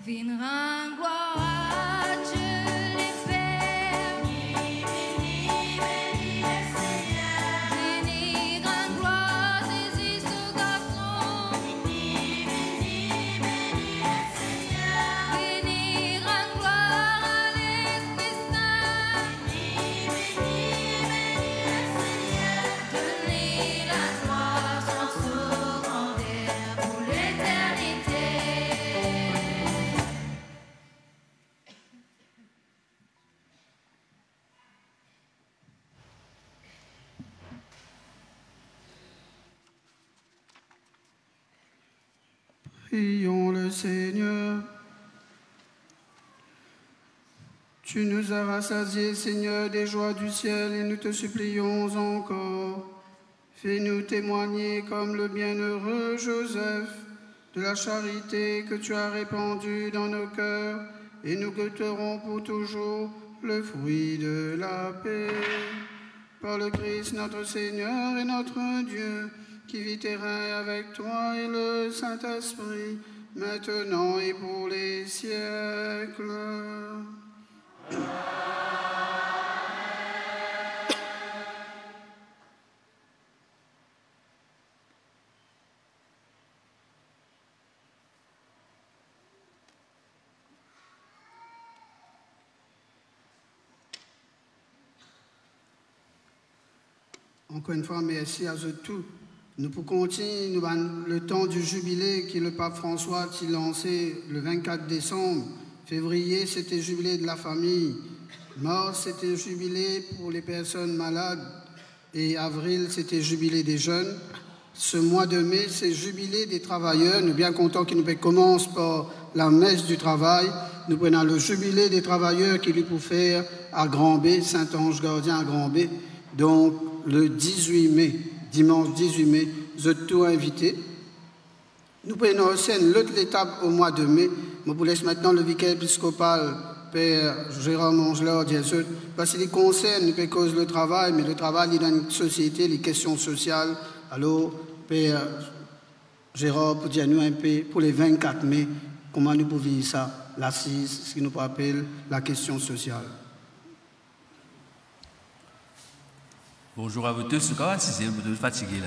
Vinn rann glwar Prions le Seigneur. Tu nous as rassasiés, Seigneur, des joies du ciel, et nous te supplions encore, fais-nous témoigner comme le bienheureux Joseph de la charité que tu as répandue dans nos cœurs, et nous goûterons pour toujours le fruit de la paix. Par le Christ notre Seigneur et notre Dieu, qui vit et règne avec toi et le Saint-Esprit, maintenant et pour les siècles. Ankor enn fwa, mersi a zot tou. Nou pou kontign nou bann, le tan di zibile ki le Pap François ti lanse le vennkat desam. Fevriye, sete zibile de la fami. Mars, sete zibile pou le personn malad. E avril, sete zibile de zenn. Se mwa de me, se zibile de travayer. Nou bien kontan ki nou pe komans par lames di travay. Nou pou ena le zibile de travayer ki li pou fer a Granbe, Saint-Ange Gardien a Granbe. Donk, le dizwit me, dimans dizwit me, zot tou invite. Nou pou ena osi enn lot letap o mwa de me. Mo pou les aster le viker episkopal, Per Gérard Mangelard, dir zot, parski li konsern, nou pe koz le travay, me le travay, li dan enn sosiete, li kestion sosial. Alor, Per Gérard pou dir nou enpe pou le vennkat me, kouma nou pou viv sa, lasiz, seki nou pou apel lakestion sosial. Bonjour à vous tous. Kouma size, vous êtes fatigués là.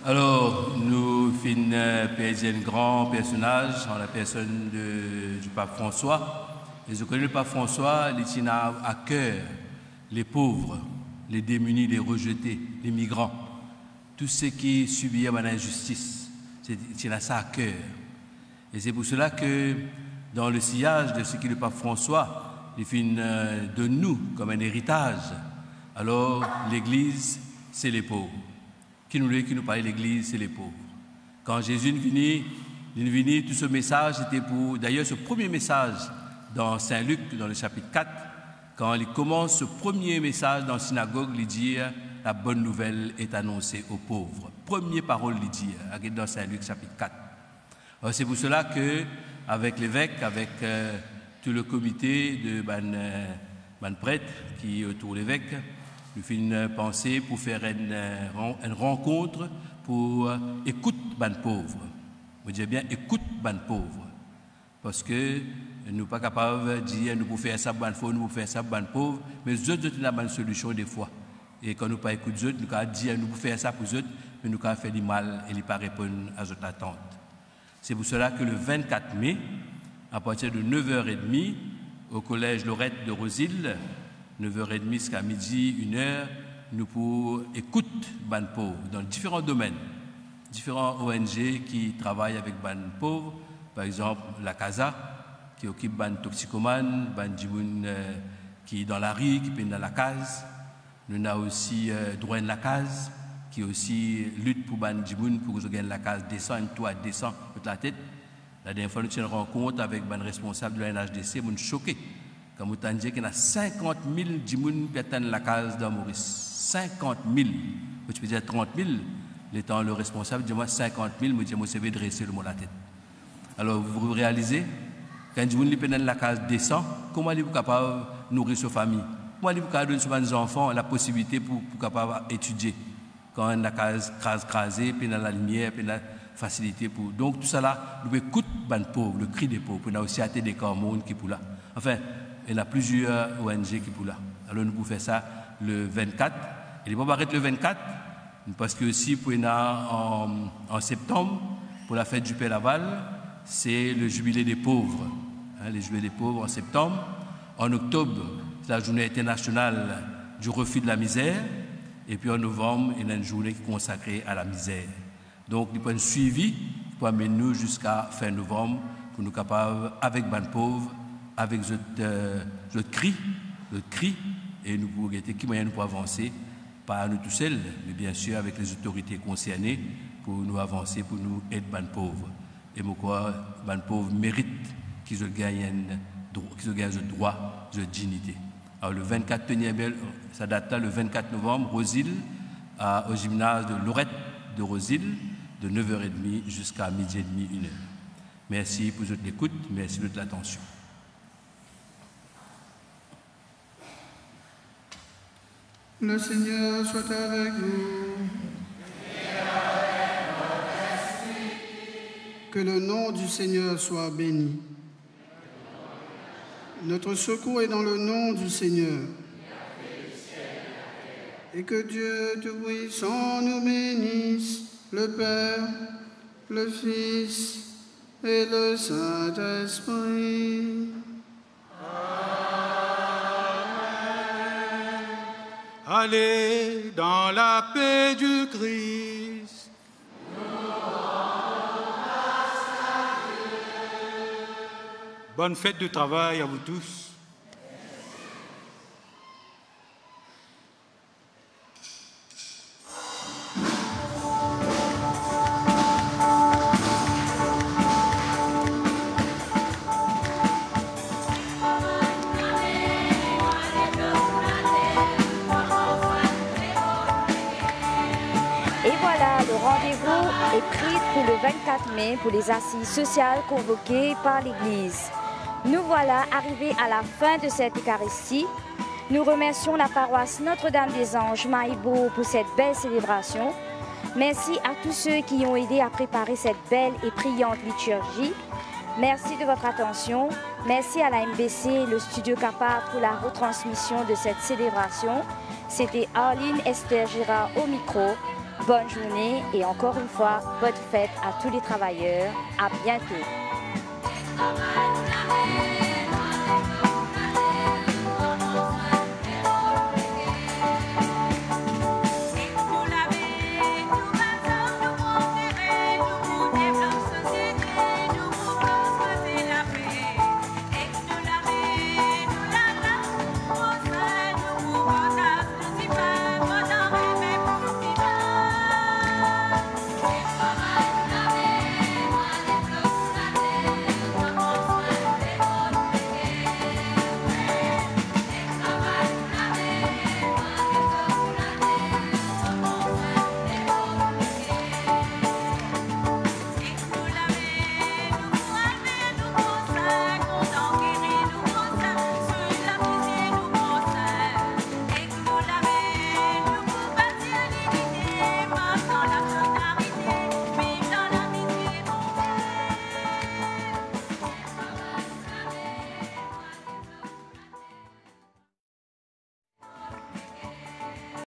Alors, nou finn, euh, perdi enn gran personaz an la personn de, du Pap François. E zot kone le Pap François, li ti ena a ker les pauvres, les démunis, les rejetés, les migrants, tous ceux qui subirent bann injustice. Se, li ti ena sa a ker. E se pou sela ke dan le siyaz de seki le Pap François li finn, euh, donn nou kom enn eritaz, alor, Legliz, se lepov. Ki nou le, ki nou pa le, Legliz, se lepov. Kan Zezi inn vini, linn vini, tou so mesaz, sete pou, dayer, so premie mesaz dan Sin Lik, dan le sapit kat, kan li koumans so premie mesaz dan sinagog, li dir, "La bonne nouvelle est annoncée aux pauvres." Premie parol li dir, aget dan Sin Lik sapit kat. Alors, c'est pour cela que, avec l'évêque, avec, euh, tout le comité de bann, euh, bann pret ki otour levek, nou finn panse pou fer enn, euh, ran-, enn rankont pou, euh, ekout bann pov. Mo dir bien, ekout bann pov. Parski nou pa kapav dir, nou pou fer sa pou bann pov, nou pou fer sa pou bann pov, me zot, zot ena bann solision defwa. E kan nou pa ekout zot, nou kapav dir, nou pou fer sa pou zot, me nou kapav fer li mal e li pa reponn a zot latant. C'est pour cela que le vingt-quatre mai, à partir de neuf heures et demie, au collège Lorette de Rose-Île, neuf heures et demie jusqu'à midi, une heure, nou pou ekout bann pov dan diferan domenn, diferan O N G ki travay avek bann pov, par exanp, La Casa, ki okip bann toxicomane, bann dimoun, euh, ki dan lari, ki pena lakaz. Nou ena osi, euh, Drwa Enn Lakaz, ki osi lit pou bann dimoun pou zot gagn lakaz desan, enn twa desan kot latet. Ladernie fwa nou ti ena rankont avek bann responsab de la N H D C, mo'nn soke. Kan mo tann dir ki ena sinkant mil dimoun pe atann lakaz dan Moris. Sinkant mil. Mo ti pe dir trant mil, letan le responsab dir mwa sinkant mil, mo dir mo seve drese lor mo latet. Alor, vous réalisez, kan enn dimoun li pena enn lakaz desan, kouma li pou kapav nouri so fami? Kouma li pou kapav donn so bann zanfan laposibilite pou, pou kapav etidie? Kan enn lakaz kraz, kraze, pena lalimier, pena fasilite pou, donk, tousala, nou ekout bann pov, le cri des pauvres, pou ena osi Atelier Quart Monde ki pou la. Anfin, ena plizier O N G ki pou la. Alor, nou pou fer sa le vennkat. E li pa pou aret le vennkat, parski osi pou ena an, an septanm, pou la fête du Père Laval, c'est le jubilé des pauvres, hein, le jubilé des pauvres en septembre. En octobre, c'est la journée internationale du refus de la misère. Et puis en novembre, il y a une journée qui est consacrée à la misère. Donk, li pou enn swivi ki pou amenn nou ziska fin novanm, pou nou kapav, avek bann pov, avek zot, euh, zot kri, zot kri, e nou pou gete ki mwayin nou pou avanse, pa nou tousel, me biensir avek lezotorite konserne, pou nou avanse, pou nou ed bann pov. E mo krwar bann pov merit ki zot gagn enn dro-, ki zot gagn zot drwa, zot dignite. Alors, le vingt-quatre, tenez bien, ça date là, le vingt-quatre novembre, Rose-Île, à, au gymnase de Lorette de Rose-Île, de neuf heures et demie jusqu'à midi et demi, une heure. Mersi pou zot lekout, mersi pou zot latansion. Le Seigneur soit avec vous. Que le nom du Seigneur soit béni. Notre secours est dans le nom du Seigneur. Et que Dieu Tout-Puissant nous bénisse, le Père, le Fils et le Saint-Esprit. Amen. Allez dans la paix du Christ. Bonne fête de travail à vous tous. Et voilà, le rendez-vous est pris pour le vingt-quatre mai pour les assises sociales convoquées par l'Église. Nous voilà arrivés à la fin de cette Eucharistie. Nous remercions la paroisse Notre-Dame des Anges Mahe-Bourg pour cette belle célébration. Merci à tous ceux qui ont aidé à préparer cette belle et brillante liturgie. Merci de votre attention. Merci à la M B C, le studio Capart pour la retransmission de cette célébration. C'était Arline Esther Girard au micro. Bonne journée et encore une fois, bonne fête à tous les travailleurs. À bientôt.